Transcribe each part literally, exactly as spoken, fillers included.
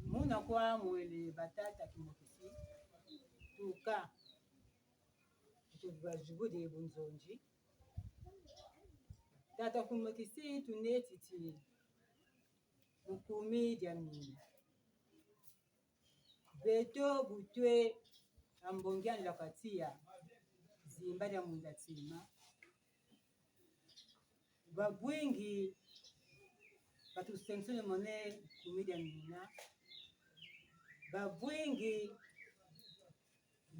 Muna kwa mwele batata Kimokisi, tuka tubazibudi bunzonzi. Tata Kimokisi, tunetiti mu kumi dia mina. Beto bu twe a mbongi a nlakatiya, zimba dia munda tima. Babwingi batusensele mone kumi dia mina. Babwingi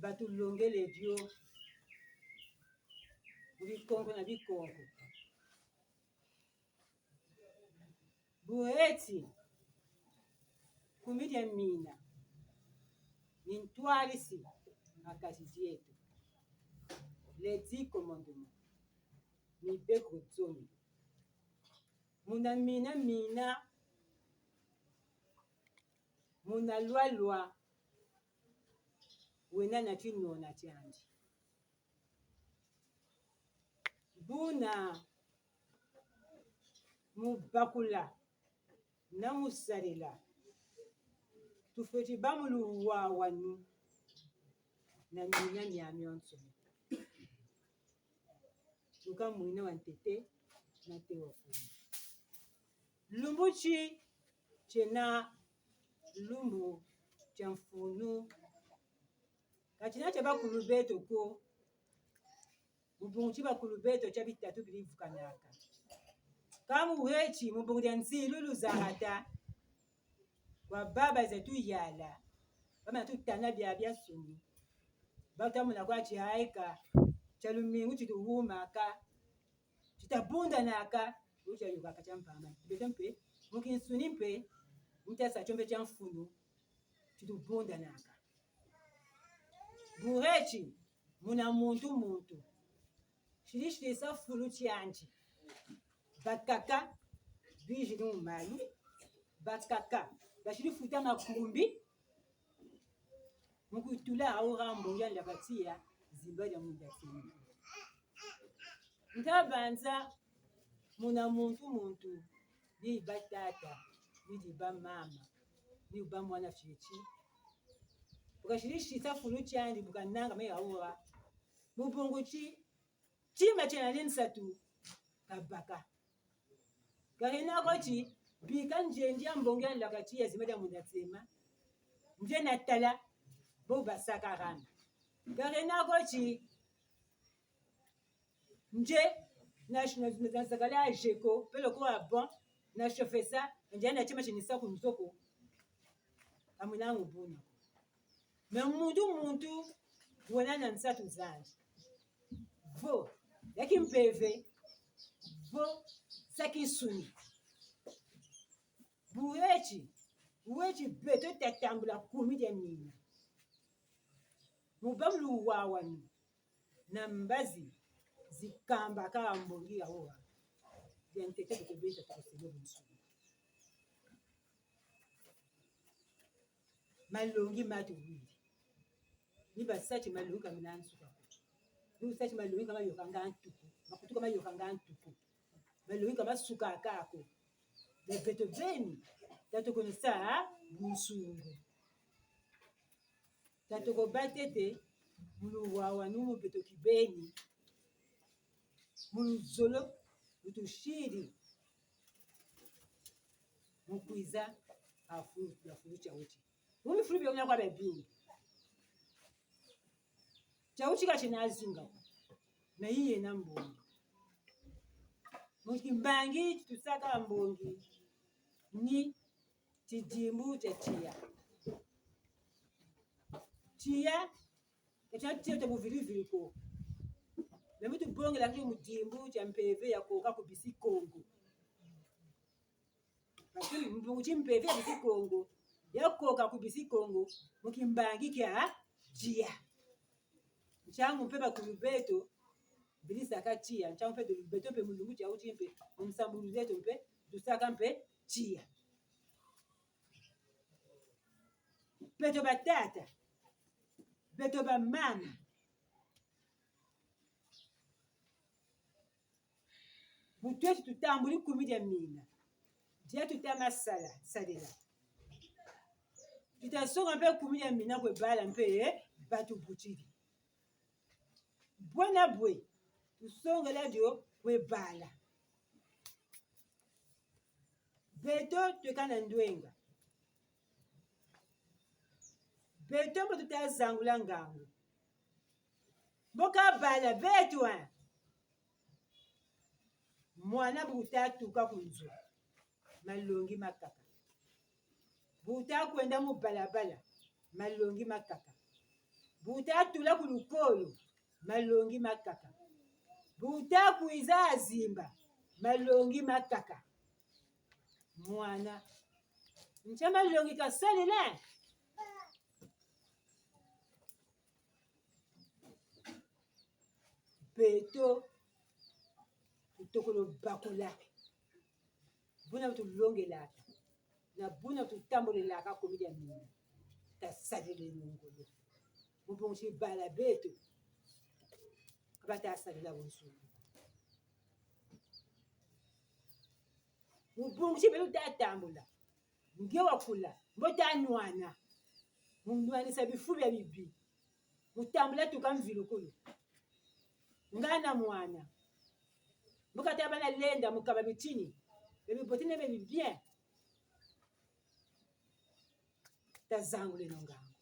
batulongele dio mu bikonko na bikonko. Bu eti kumi dia mina ni ntwadisi a kati dieto, les dix commandements, mibeko zomi. Muna mina mina, muna lwa lwa, wena na tinona tiandi. Buna mu bakula na mu sadila, tufweti ba mu luwawanu na mina miamionso. Tuka mwina wa ntete na te wa kumi. Lumbu ti, tiena lumbu tia mfunu. Ka tiena tia bakulu beto ko. Mu bungu ti bakulu beto tia bitatu bidi vukanaka. Ka mu weti mu bungu dia nzilulu za hata, kwa baba za tuyala, bamana tutana biabiansoni. Bata mona kwa ti aika, tia lumingu ti tuwumaka, ti tabundanaka, u tia yukaka tia mpamba. Beto mpe, mu kinsuni mpe, mu tia sa tio mpe tia mfunu, ti tubundanaka. Bu eti muna muntu muntu, sidi sidisa fulu tiandi. Bakaka bizidi mu malu, bakaka basidi futa makumbi, mu kutula aura mbongi a nlakatiya, zimba dia munda tima. Nta banza muna muntu muntu, ni batata, ni bamama, ni bamwana fioti. Bu kasidi sisa fulu tiandi, bu kananga me aura. Mu bungu ti, tima tiena ni nsatu, kabaka. Ka kena ko ti, bika nzendi a mbongi a nlakatiya, zimba dia munda tima. Nze na tala, bo basaka rana. Ka kena ko ti, nze na, na, na, na sakala ya jeko, pelo ko a bon, na chauffé sa, nze na tima tinisa ku nzo ko. Ka mwina mu buna. Mais muntu muntu wena na nsatu zandi. Vo ya kimpeve, vo sa kinsuni. Bu eti, weti beto tatambula kumi dia mina. Mu ba mu luwawanu na mbazi zikambaka a mbongi awa. Dia ntete beto beta tukosele bunsu. Malongi ma tuwidi. Ni basa ti malongi ka mina nsuka ko. Ni usa ti malongi ka mayokanga ntuku. Makutu ka mayokanga ntuku. Malongi ka masukaka ko. Mais beto beni, ta tukono sa bunsungu. Ta toko ba ntete mu luwawanu mu beto kibeni, mu luzolo lutusidi mu kwiza a fulu, a fulu tia uti. Mu mifulu bia kuna kwa babingi. Tia uti ka tiena zunga ko, na yiye na mbongi. Mu kimbangi ti tusaka mbongi ni tidimbu tia tiya. Tiya, ka tia tiya tia buvilivili ko. Mais mu tubongela kio mu dimbu tia mpeve ya koka ku bisi Kongo. Parce que mu bungu ti mpeve ya bisi Kongo, ya koka ku bisi Kongo, mu kimbangi kia tiya. Ntangu mpe bakulu beto bidisaka tiya, ntangu mpe beto mpe mu lumbu tia uti mpe, mu nsambulu zeto mpe, tusaka mpe tiya. Beto batata, beto bamama, bu tweti tutambudi kumi dia mina, Dia tuta ma sala, sadila. Tuta songa mpe kumi dia mina kwe bala mpe, eh, batubutidi. Bwena bwe, tusongela dio kwe bala. Beto tweka na ndwenga. Beto mbo tuta zangula ngangu. Mbo ka bala beto, hein. Mwana bu kuta tuka ku nzo, malongi makaka. Bu kuta kwenda mu balabala, malongi makaka. Bu kuta tula ku lukolo, malongi makaka. Bu kuta kwiza azimba, malongi makaka. Mwana, ntia malongi kasalila? Beto tutokolo bakula. Buna tulongelaka, na buna tutambolelaka kumi dia mina. Tasadileno ngolo. Mu bungu ti bala beto ka bata sadila bunsungu. Mu bungu ti beto ta tambula. Nge wakula, mbo ta nwana. Mu nwanisa bifu bia bibi. Mu tambula tuka mvilukulu. Nga na mwana, mbo kata bana lenda mu kaba bitini bia bibote na bia bi bien. Tazanguleno ngangu.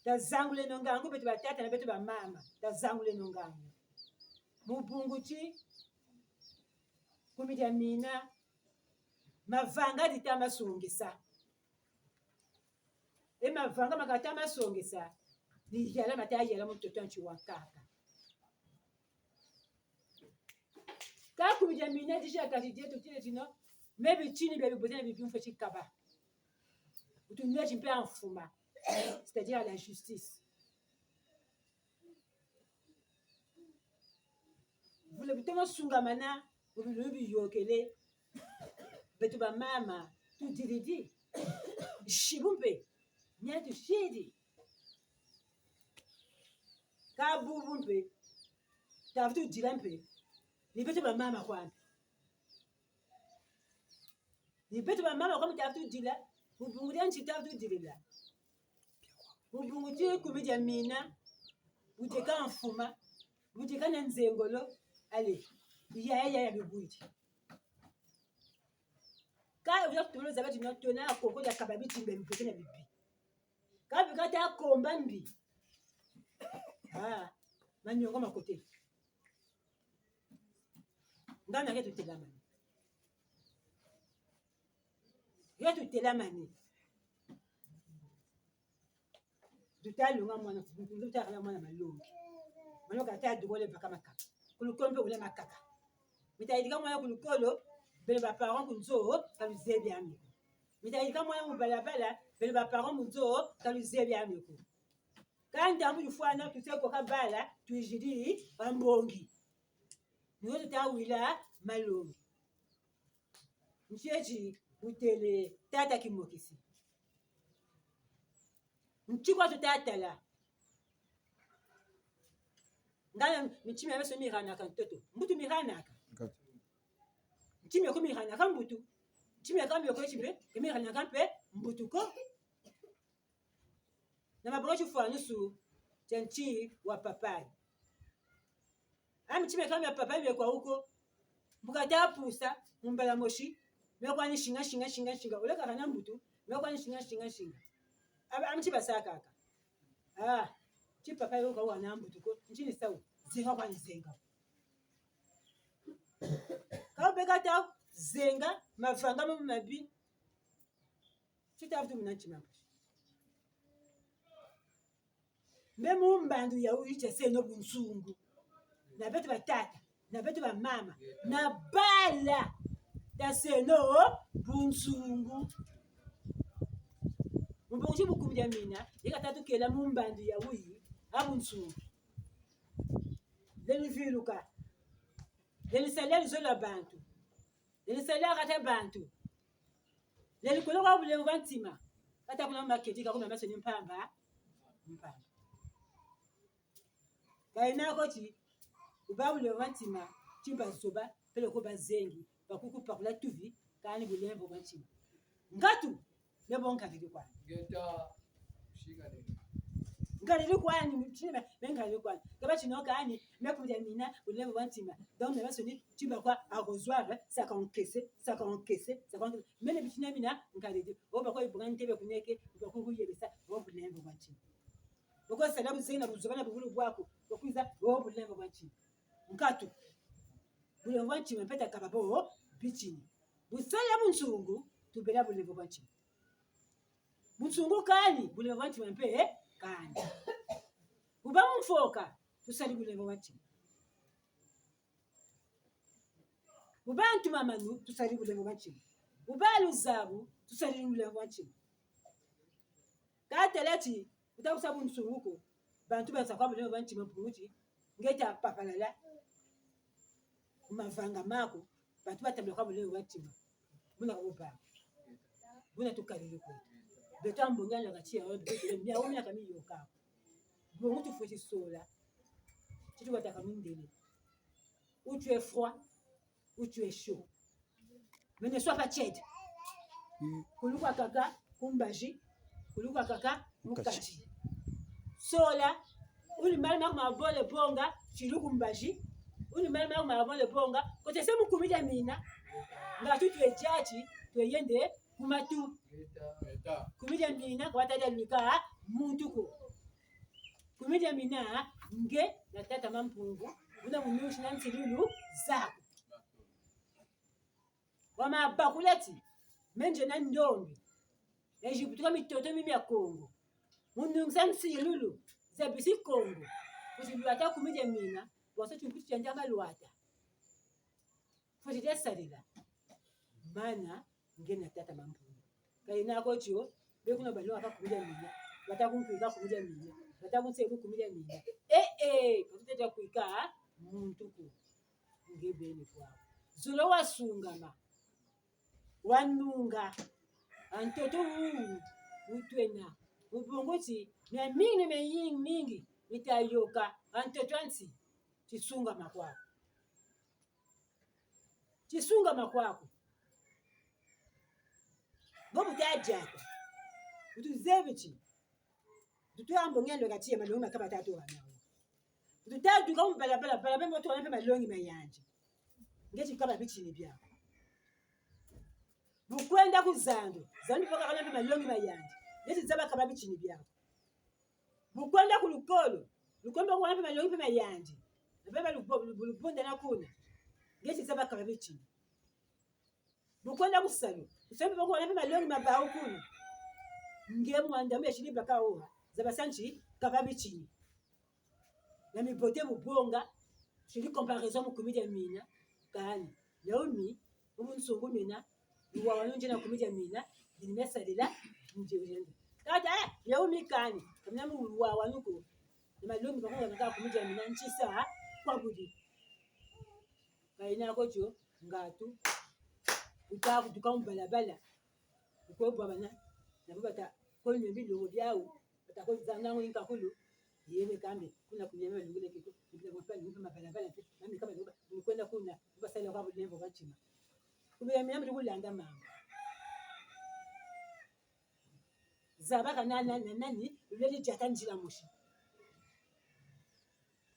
Tazanguleno ngangu, beto batata na beto bamama. Tazanguleno ngangu. Mu bungu ti kumi dia mina, mavanga dita ma songesa. E mavanga ma kata ma songesa, ni yala mata yala mu ntoto a nti wa nkaka. Ka kumi dia mina dizidi kati dieto, tile tino, me bitini bia bibote na bibi mfweti kaba. Bu tunweti mpe a mfuma, c'est-à-dire la justice. Vula bu toma sungamana, bu bilumbu biyokele. Beto bamama tudilidi. Zibu mpe, mia tusidi. Ka bubu mpe, ta vutu dila mpe. Ni beto bamama kwa mpe. Ni beto bamama kwa mpe ta vutu dila. Mu bungu dia nti ta vutu dilila? Mu bungu ti kumi dia mina, bu dieka mfuma, bu dieka na nzengolo. Allez, yaya, yaya bibwidi. Ka vula kutubula zaba ti no, tuna koko dia kaba bitini bia bibote na bibi. Ka bu kata komba mbi, ah, maniongo ma kote. Ngana ke tutelamani. Ke tutelamani. Tuta longa mwana, tuta kala mwana malongi. Mwana kata dugole baka makaka. Ku lukolo mpe wele makaka. Mita yidika mwana ku lukolo, beno ba parents ku nzo, ka luzebi ami ko. Mita yidika mwana mu balabala, beno ba parents mu nzo, ka luzebi ami ko. Ka ntangu yifwana, tuse koka bala, twizidi bambongi. Ni wo tuta wila malongi. Nsieti utele tata Kimokisi. Nti kwa tuta tala? Ngana mitima mia beso mihanaka ntoto. Mbutu mihanaka. Nkatu. Mitima miaku mihanaka mbutu. Mitima mia kamba yoko eti mbe, ke mihanaka mpe mbutu ko. Na maboko tifwanusu tia nti wa papayi. A mitima mia kamba mia papayi mie kwa uko. Bu kata pusa, mu mbala mosi, mie kwani singa, singa, singa, singa. Ole kaka na mbutu, mie kwani singa, singa, singa. Aba, a nti basakaka. Ah, nti papayi yo ka wana mbutu ko, nti ni sawu. Zenga kwani zenga. Ka beka ta zenga, mavanga mo mabi. Tuta vutu muna ntima mpasi. Mbe mu mbandu yayi taseno bunsungu. Na beto batata, na beto bamama, na bala, taseno bunsungu. Mu bungu ti bu kumi dia mina, ye kata tukela mu mbandu yayi a bunsungu. Lelu viluka. Lelu sadila luzolo lwa bantu. Lelu sadila kati bantu. Lelu kula kwa bulemvo bwa ntima. Kata kuna maketi, ka kuna meso ni mpamba. Mpamba. Ka yina ko ti, uba bulemvo bwa ntima, ti bazoba, peleko bazengi, bakuku pakula tuvi, Kani bulemvo bwa ntima. Ngatu, me bo nkalidi kwani. Ngeta, shinga nini? Nkalidi kwani, ntima, me nkalidi kwani. Kaba tino kani, me kudia mina, bulemvo bwa ntima. Donc, na baso ni, tu vas quoi, arrosoir, hein, ça va encaisser, ça va encaisser, ça va encaisser. Mene bitina mina, nkalidi. O ba kwa ibunga ntebe kuneke, ba kwa kuyebesa, o bulemvo bwa ntima. Boko sala buzenga, buzobana bugulu bwaku, bakwiza, o bulemvo bwa ntima. Nkatu. Bulemvo bwa ntima mpe ta kaba bo bitini. Bu sala bunsungu, tubela bulemvo bwa ntima. Bunsungu kani, bulemvo bwa ntima mpe kani. Bu ba mu mfoka, tusadi bulemvo bwa ntima. Bu ba ntu mamanu, tusadi bulemvo bwa ntima. Bu ba luzabu, tusadi bulemvo bwa ntima. Ka tela ti, uta kusa bunsungu ko, bantu bansa kwa bulemvo bwa ntima mpungu ti, nge ta papalala, mavanga maku, bantu batambula kwa bulemvo bwa ntima. Buna ka buba. Buna tukalele ko. Beto ambongi alo kati ya, beto, mia, o mia kami yoka. Bongo tufweti sola. Ti tuwataka mindele. Ou tu es froid, ou tu es chaud. Mais ne sois pas tiède. Mm. Kulukwa kaka ku mbazi, kulukwa kaka mu kati. Mu kati. Sola, uni mali maku mabole bonga, tilu ku mbazi. Uni mali maku mabole bonga, kotese mu kumi dia mina. Nga tu twe diati, twe yende ku matu. Kumi dia mina, kwa tadi alika muntu ko. Kumi dia mina, nge na tata Mampungu, buna mununsi na nsilulu zaku. Wama bakula ti, me nzena ndombi. Eziputuka mitoto mi mia Kongo. Munungisa nsilulu za bisi Kongo. Kuti lwata kumi dia mina, wasa tunkuti tia ndianga lwata. Fweti dia sadila. Mana, nge na tata Mampungu. Ka ina ko tio, be kuna balo aka kumi dia mina. Bata kunkwika kumi dia mina. Bata kunsebu kumi dia mina. Eh, eh, ka tutete kwika muntu ko. Nge beni kwa. Zolo wasungama. Wanunga. A ntoto wu, wu twena. Mu bongo ti, mia mingi, mia ying-, mingi, mita yoka. A ntoto a nsi. Tisungama kwaku. Tisungama kwaku. Bo buta diaka. Utuzebi ti. Tutu ambongi alo kati ya malongi ma kaba tatu wana. Tuta duka mu balabala, balabala mpe moto wana mpe malongi ma yandi. Nge ti kaba bitini biaku. Bu kwenda ku zandu, zandu mpe bakala mpe malongi ma yandi. Nge ti zaba kaba bitini biaku. Bu kwenda ku lukolo, lukolo mpe bakala mpe malongi mpe ma yandi. Na mpe ba lubo-, lubo-, lubunda na kuna. Nge ti zaba kaba bitini. Bu kwenda ku salu, ku salu mpe bakala mpe malongi ma bawu kuna. Nge mwanda mbe sidi baka oha, zaba sa nti kaba bitini. Na mibote bu bonga, sidi comparaison mu kumi dia mina, kani. Yaomi, mu nsungu mina, luwawanu nzena kumi dia mina, dini mia sadila, nje ujende. Kata, eh, yaomi kani, kamina mu luwawanu ko. Na malongi bakuwa na kumi dia mina, ntisa, kwa budi. Ka ina ko tio, ngatu. Uta kutuka mu balabala. Ukwe bwabana. Na bo bata, ko nyo bilongo biawu. Bata ko zanga ngo inkakulu. Yeme kambe. Kuna kunyeme lungule kiko. Bila mpa nyumba mabalabala mpe. Mami kama luba. Kwenda kuna. Basala kwa bulemvo bwa ntima. Kubila mina mbi kulanda mama. Zaba kana na, na, nani, luleli diata nzila mosi.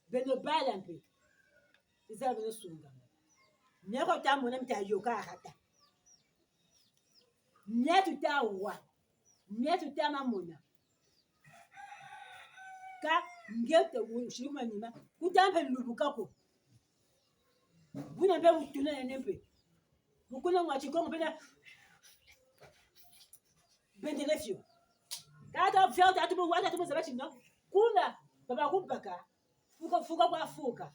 Beno bala mpe. Izaba beno sungama. Mia ko ta mona mita yoka hata. Mia tuta wa. Mia tuta mamona. Ka nge te wu-, shiri manima. Kuta mpe lubuka ko. Buna mpe utuna nene mpe. Mukuna mwa Kikongo mpe na bendele fio. Tata fio, tata tumu wata tumu zaba tino. Kuna, baba kubaka. Fuka, fuka kwa fuka.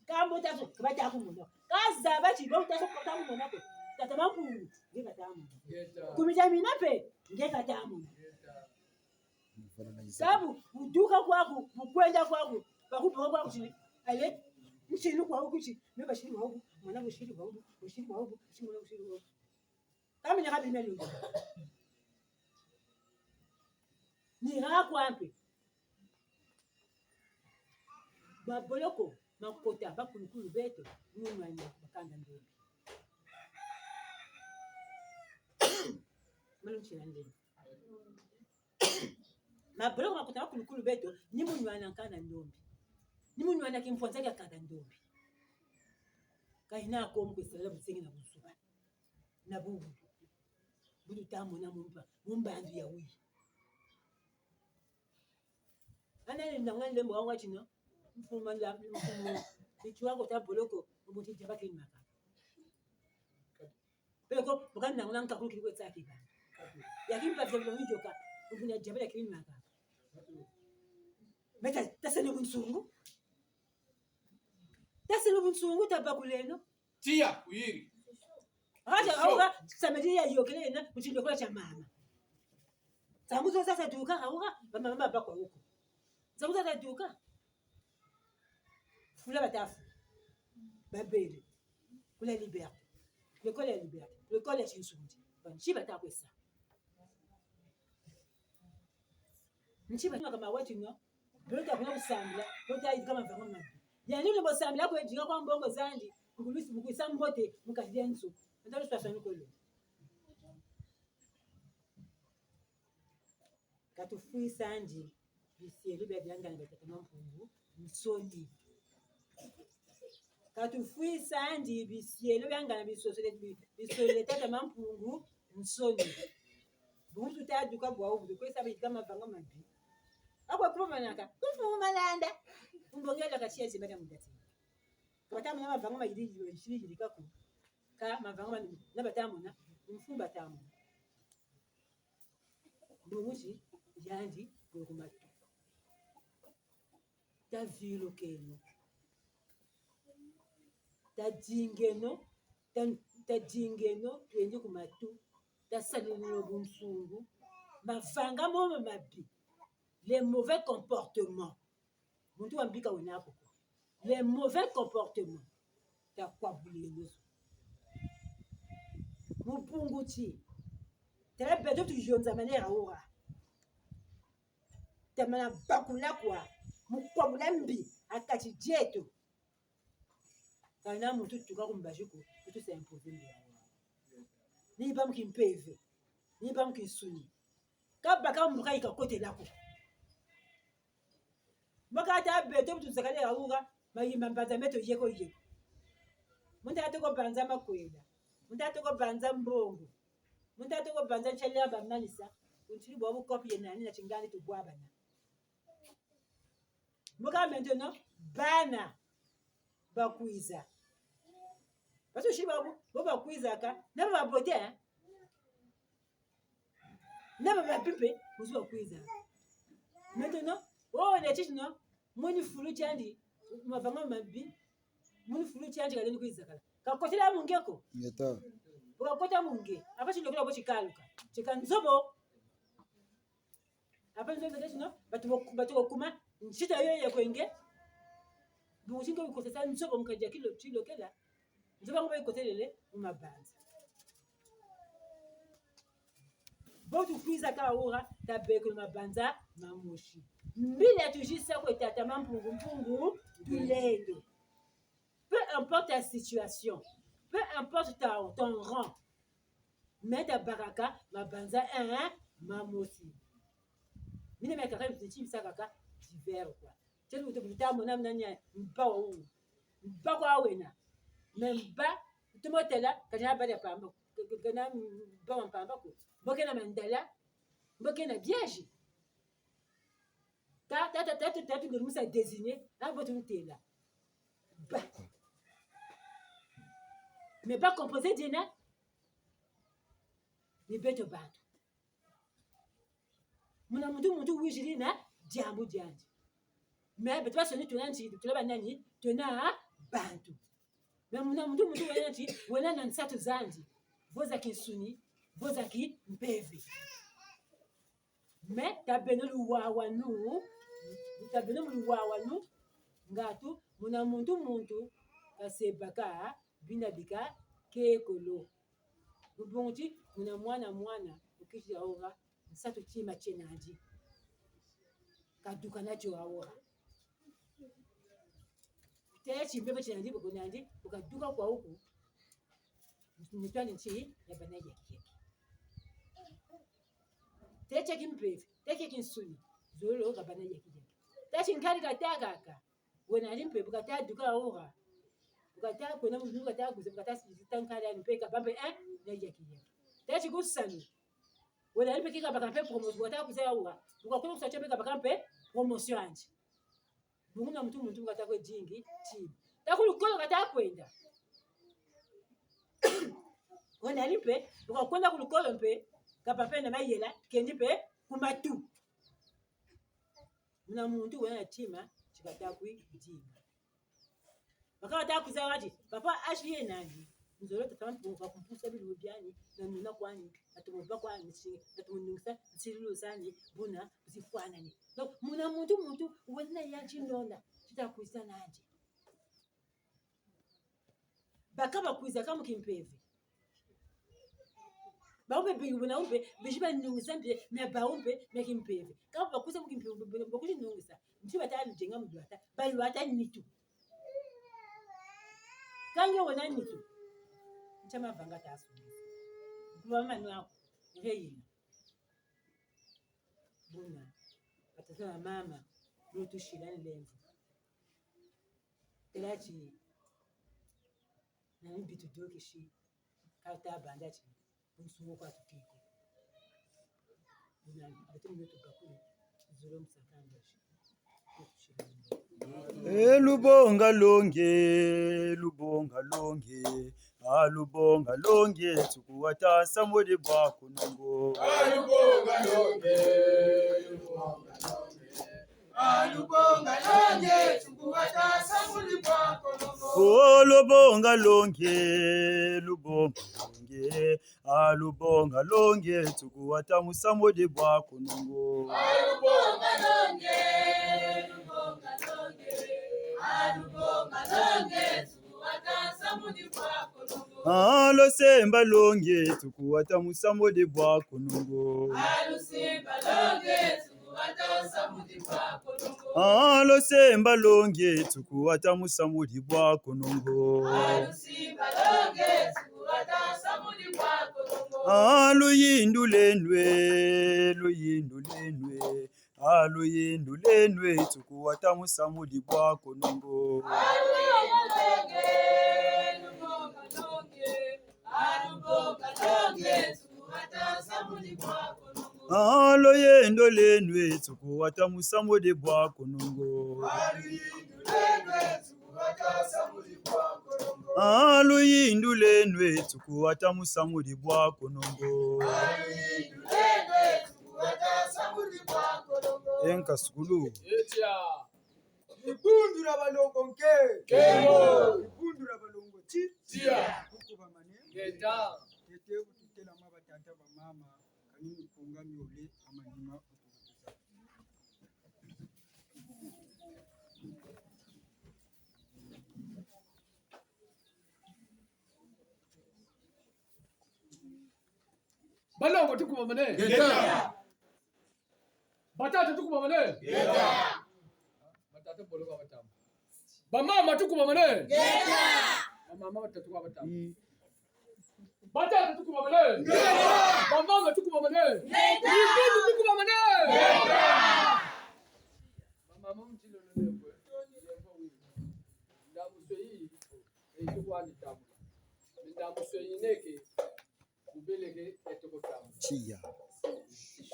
Kambo taso, kaba ta kumona. Ka zaba ti, bo taso kaba ta kumona ko. Tata Mampungu, nge kata mona. Kumi dia mina mpe, nge kata mona. Sabu, buduka kwaku, bukwenda kwaku, bakuboka kwaku ti, ale, nsilu kwaku ti, me basiri kwaku, mwana busiri kwaku, busiri kwaku, busiri kwaku. Kami na kabi na lungu. Ni ha kwa mpe. Baboloko, makota, bakulukulu beto, nunwa ni bakanda ndombi. Malu nchila ndeni. Maboloko makota makulukulu beto, ni mu nwana nkanda ndombi. Ni mu nwana kimpwanza kia nkanda ndombi. Ka ina ko mu kwe sala busengi na buzuba. Na bubu. Bu tuta mona mu mpa, mu mbandu ya wuyi. Ana ni ndanga ndembo wa ngwa tino. Mfumu manda, mfumu. Bichwa kota boloko, mbuti diaba kini maka. Peleko, bu kana nguna nkakulu kidi kwe tsaki ba. Ya kimpa vya mdioka, mvuna diaba ya kini maka. Meta, taseno bunsungu. Taseno bunsungu, tabakuleno. Tiya, kuyiri. Acha, aura, samedi ya yokele na, mutindo kwa cha mama. Nsangu zo za saduka, aura, ba mama ba kwa huko. Nsangu za saduka. Fula batafu. Babele. Ku la Liberté. L'école ya Liberté. L'école ya Kinsundi. Ba nchi bata kwe sa. Nchi bata kama watu no. Bota kuna kusambila. Bota yidika mavanga mabi. Yandi ule bo sambila kwe dinga kwa mbongo zandi. Kukulusi bukwisa mbote. Mukazi ya nsu. Nta luswa sanu kolo. Ka tufwisa andi bisielo bia biangana bia Tata Mampungu nsoni. Ka tufwisa andi bisielo biangana bisosole, bi-, bisosole Tata Mampungu nsoni. Bungu tuta duka bwa ubu, tukwesa bika mavanga mabi. Akwa kuma manaka, kufu malanda. Umbongela ka chiezi mada mudati. Kata muna mavanga mayidi, yidi, yidi, yidi kaku. Ka mavanga mabi, na bata mona, mfumba ta mona. Bungu ti, yandi, kwe ku matu. Tavilukeno. Tadingeno. Ta-, tadingeno, twende ku matu. Tasaleno bunsungu. Mavanga momo mabi. Les mauvais comportements. Muntu wa mbi ka wena ko. Les mauvais comportements. Takwabuleno zo. Mu bungu ti. Tala beto tuyonza manera ora. Tamana bakula kwa. Mu kwabula mbi. A kati dieto. Kana muntu tuka ku mbazi ko. Kutu s'imposer mbi. Ni ba mu kimpeve. Ni ba mu kinsuni. Ka baka mbuka yi kakotela ko. Mboka ta beto bu tuzakale ya uga, mayimba mbanza meto yeko yeko. Muntu atoko banza makwela. Muntu atoko banza mbongo. Muntu atoko banza nchali ya bamanisa. Kuntiri bwa bukopi ye nani na chingani tubwabana. Mboka maintenant, bana bakwiza. Parce que si ba, bo bakwizaka, na ba bote, hein. Na ba babi mpe, kuzu bakwiza. Maintenant, oh, le chichi, non? Muni fulu tiandi, mavanga mabi. Muni fulu tiandi kalendi kwiza kala. Kakotela mu nge ko. Ngeta. Kakota mu nge. Apa chino kula bo chikaluka. Chika nzobo. Apa nzo nzo, non? Batu bok-, batu bakuma, nchita yo ya kwenge. Bungu singa bikotesa nzobo mu kadi ya kilo, kilo kela. Nzobo ngo bikotelele mu mabanza. Bo tukwizaka ora, tabekeno mabanza mamosi. Mbila tujisa kwe Tata Mampungu Mpungu Tulendo. Peu importe ta situation, peu importe ta, ton rang, mais tabakaka mabanza, hein, mamosi. Mina mia kaka, miti bisa kaka divers, quoi. Telu uto buta mona mna nya mpa wa u. Mpa kwa wena. Mais mpa, tumo tela, kana bale pamba. Kana mpa wa mpamba ko. Mbo kena mandala. Mbo kena biaji. Ta, ta, ta, ta, ta, ta, tu nous a désigné, hein, bo tuntela. Ba. Mais ba composé diena. Ni beto bantu. Muna muntu, muntu wizidi na diambu diandi. Mais beto bansoni tuna nti, tuna banani, tuna bantu. Mais muna muntu, muntu wena nti, wena na nsatu zandi. Vo za kinsuni, vo za kimpeve. Mais tabeno luwawanu, tabeno mu luwawanu, ngatu, muna muntu, muntu kasebaka bina bika kekolo. Mu bungu ti, muna mwana, mwana, ukiti ya ora, nsatu tima tiena andi. Kaduka na tio aora. Te ya timpeve tiena andi, boko nandi, ukaduka kwa uku. Nitwani nti ya bana yaki yaki. Teti kimpeve, teti kinsuni, zololo kabana yaki yaki. Teti nkadi kata kaka. Wena ni mpe bu kata duka ora. Bu kata kwenda mu, bu kata kwiza, bu kata sita nkadi ani mpe kabaka mpe, eh, na yaki yaki. Teti kusanu. Wena ni mpe kika baka mpe promotion, bu kata kwiza ora. Bu kakula kusa mpe kabaka mpe promotion ani. Bungu na muntu muntu bu kata kwe dingi, ti. Ta ku lukolo kata kwenda. Wena ni mpe, bu kakwenda ku lukolo mpe, kabaka mpe na mayela, kendi mpe ku matu. Muna muntu wena na ntima, ti kata kwe dinga. Baka kata kwiza wati, papa ashi ye nani? Nzolo tata Mpungu kumpusa bilumbu biani, na nuna kwani, na tumu ba kwani, si, na tumu nungisa, nsilulu zani, buna, zifwanani. Donc, muna muntu muntu, wena ya ti nona, ti ta kwiza nandi. Baka bakwiza ka mu kimpeve. Bawu mpe bingu na mpe, bisi banungisa mpe, mia bawu mpe, mia kimpeve. Ka bakwiza mu kimpeve, mpe, mpe, mpe, kusi nungisa. Nti bata ludenga mu lwata, balwata nitu. Ka nge wena nitu. Nti mavanga ta sungisa. Kuba manu aku, reyina. Buna, batata na mama, lutusila nlemvo. Tela ti, na mbi tudokisi, ka ta banda ti, bunsungu kwa tukiko. Buna, beto mino tubakule, zolo musakanda si. E lubonga longe, lubonga longe, a lubonga longe, tukuwata samudi bwa kunungu. A lubonga longe, lubonga longe, a lubonga longe, tukuwata samudi bwa kunungu. O lubonga longe, lubonga longe, a lubonga longe, tukuwata mu samudi bwa kunungu. A lubonga longe, lubonga longe, a lubonga longe, tukuwata samudi bwa kunungu. A lusimba longe, tukuwata mu samudi bwa kunungu. A lusimba longe, tukuwata samudi bwa kunungu. A lusimba longe, tukuwata mu samudi bwa kunungu. A lusimba longe, tukuwata samudi bwa kunungu. A luyindu lwenu e, luyindu lwenu e, a luyindu lwenu e, tukuwata mu samudi bwa kunungu. A luyindu lwenu e, lubonga longe, a lubonga longe, tukuwata samudi bwa kunungu. A luyindu lwenu e, tukuwata mu samudi bwa kunungu. A luyindu lwenu e, tukuwata samudi bwa kunungu. A luyindu lwenu e, tukuwata mu samudi bwa kunungu. A luyindu lwenu e, tukuwata samudi bwa kunungu. E nkasukulu. Etia. Dibundu dia balongo nke. Nkembo. Dibundu dia balongo ti. Tiya. Tukubamane. Ngeta. Tete bu tutelama, batata, bamama, kani mikunga miole, amanima utukutuza. Balongo, tukubamane. Ngeta. Batata, tukubamane. Ngeta. Batata, boloka batama. Bamama, tukubamane. Ngeta. Bamama, batata, tukubamane. Mm. Batata, tukubamane. Ngeta. Bamama, tukubamane. Ngeta. Bibindu, tukubamane. Ngeta. Bamama, mutilo no lembo. Lembo wi. Ndambu sweyi. Eyi tukwani tabu. Ndambu sweyi neke. Kubeleke eto ko tabu. Tiya.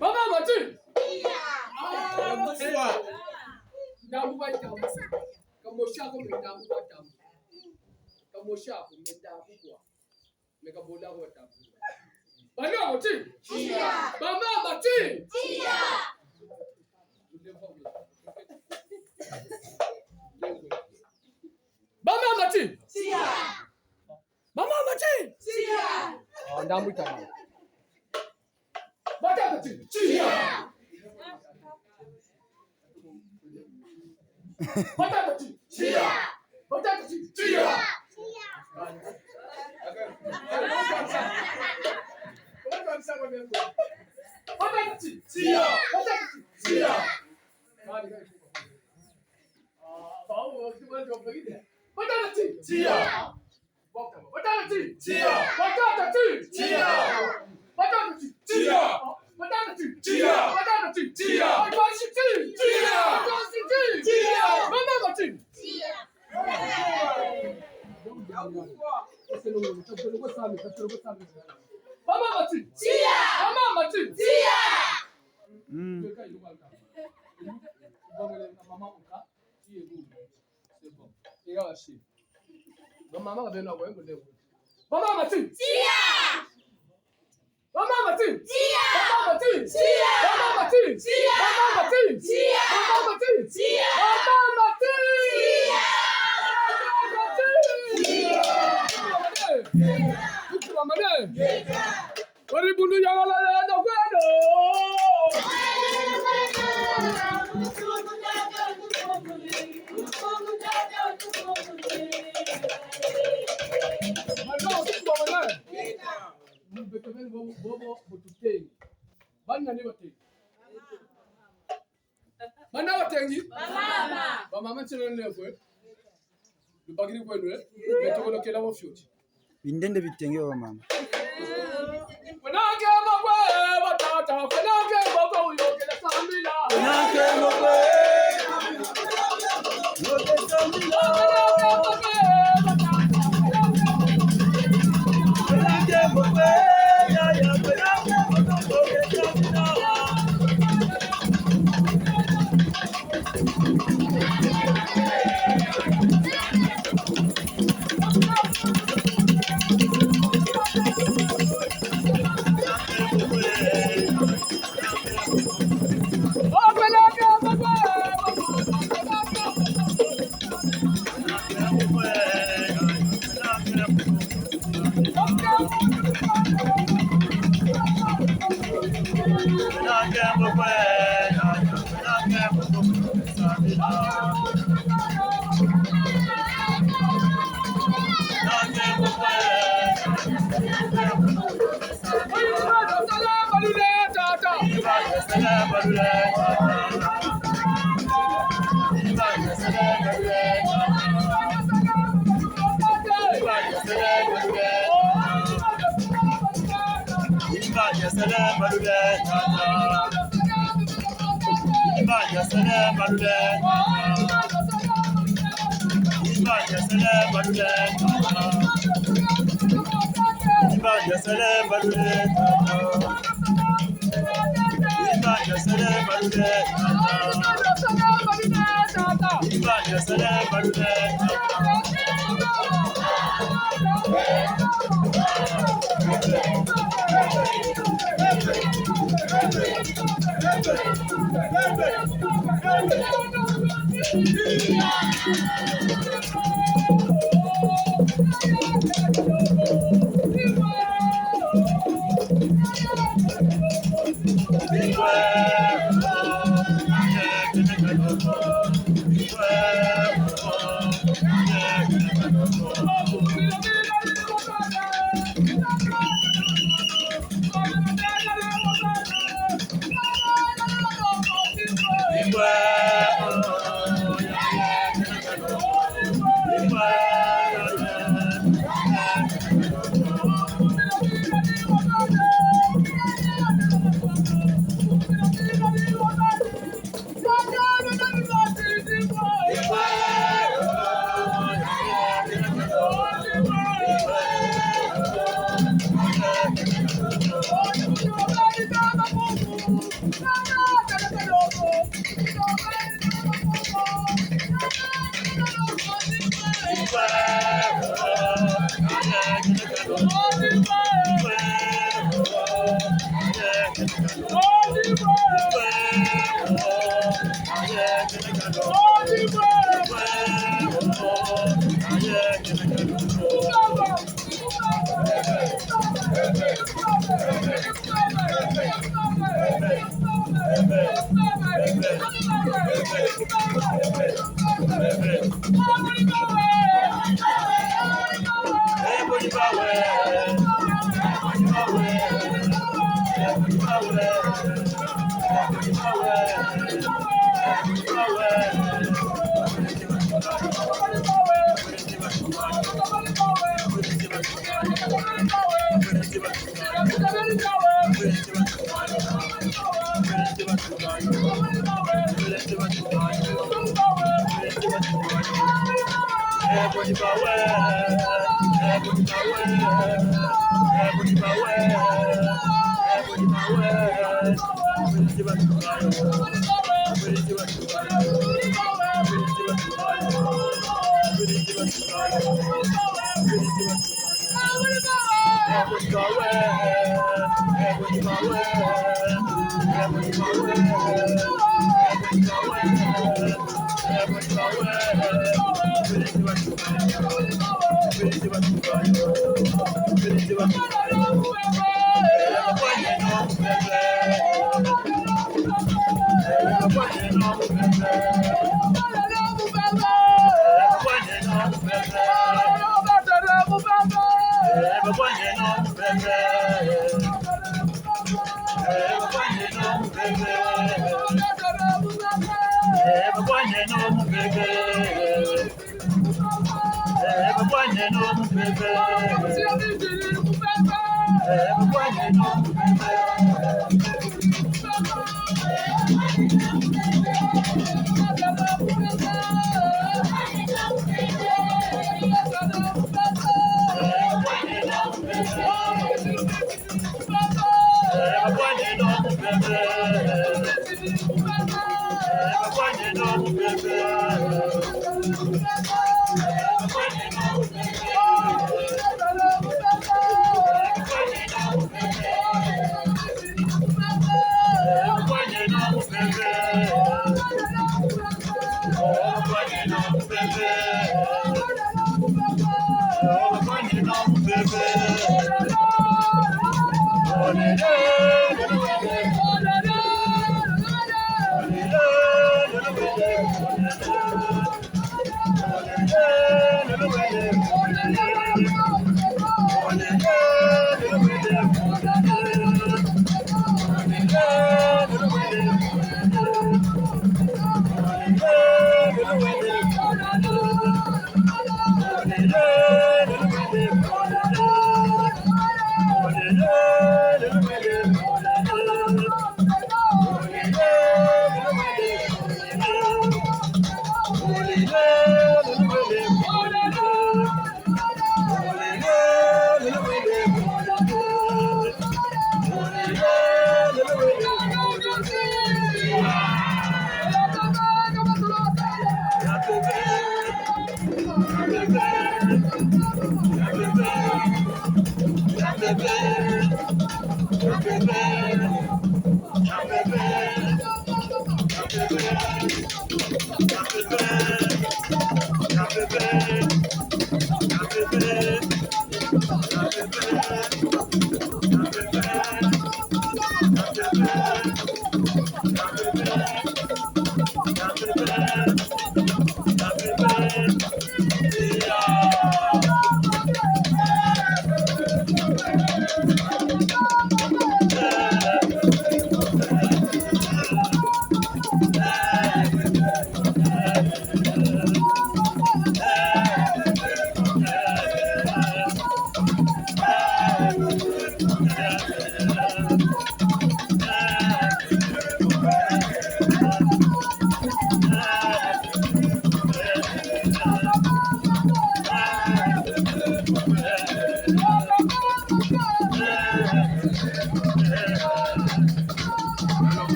Bamama ti. Tiya. Ah, bonsoir. Ndambu ba tabu. Kamosha ko ndambu ba tabu. Kamosha ko ndambu kwa. Me kabola ko tabu. Balongo ti. Tiya. Bamama ti. Tiya. Bamama ti. Tiya. Bamama ti. Tiya. Ah, ndambu itanu. Batata ti. Tiya. Batata ti. Tiya. Batata ti. Tiya. Batata ti. Tiya. Batata ti. Tiya. Batata ti. Tiya. Batata ti. Tiya. Batata ti. Tiya. Batata ti. Tiya. Batata ti. Tiya. Mama Mati. Tia. Mama Mati. Tia. Mm. Maman Oka. C'est bon. Et là, c'est. Bon, maman, ben, non, ouais, bon, bon. Maman Mati. Tia. Maman Mati. Tia. Maman Mati. Tia. Maman Mati. Tia. Maman Mati. Tia. Maman Mati. Tia. Maman Mati. Tia. Maman Mati. Tia. Tutu mama ne. Wari bundu ya wala ya na kweno. Mano, tutu mama ne. Mu beto beni bobo, bobo, botutengi. Bana ni batengi. Bana batengi? Bamama. Bamama ntsina nlefwe. Lubakiri kwenu, eh? Beto kono kela bo fioti. Bindende bitengi bamama. Kwenake makwe, batata, kwenake makwe, uyo kele sambila. Kwenake makwe.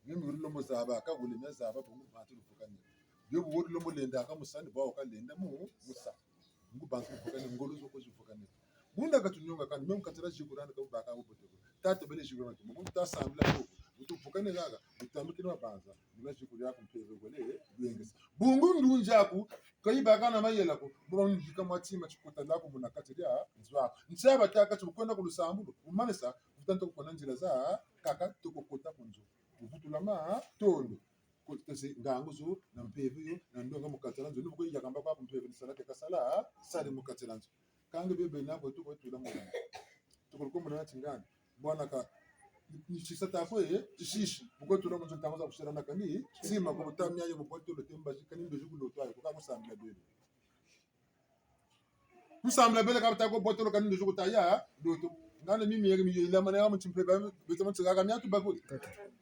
Mimi uri lombo zaba, ka ule me zaba, bungu bantu lufukani. Yo bu uri lombo lenda, ka musani, bwa ka lenda mu, musa. Ngu bantu lufukani, ngolo zo ko zifukani. Buna ka tunyonga kani, même katira zikuru andi ka baka wo bote ko. Tata bele zikuru andi, mu ta sambila ko. Mu tufukani gaga, mu tambikini mabanza, mu na zikuru yaku mpeve gole, lwengesa. Bungu ndunzi aku, ka ibaka na mayela ko, mu ba ndika mwa tima tikota laku muna kati dia nzo aku. Nsi aba taka ti bu kwenda ku lusambulu, umanisa, vuta nto kukona nzila za, kaka toko kota ku nzo. Kuvutula matondo. Kotese ngangu zo, na mpeve yo, na ndonga mu kati na nzo. Ni bu kwe yakamba kwa mpeve ni sala ke kasala, sali mu kati na nzo. Kanga bebe na kwe tuko tula mwana. Tuko ko mwana tingani. Bwana ka, ni sisa ta kwe, eh, tisishi. Bu kwe tula mu nzo ntangu za kusala na kani, tima ko bu ta mia yo bu kwe tula temba, kani mbezu ku loto ayo, ko ka kusambila bebe. Kusambila bele ka bu ta ko botolo kani ndozi ku ta ya, ndoto. Ngana mimi yega miyo ilamana ya mu timpeve, beto mu tigaga miatu bakuli.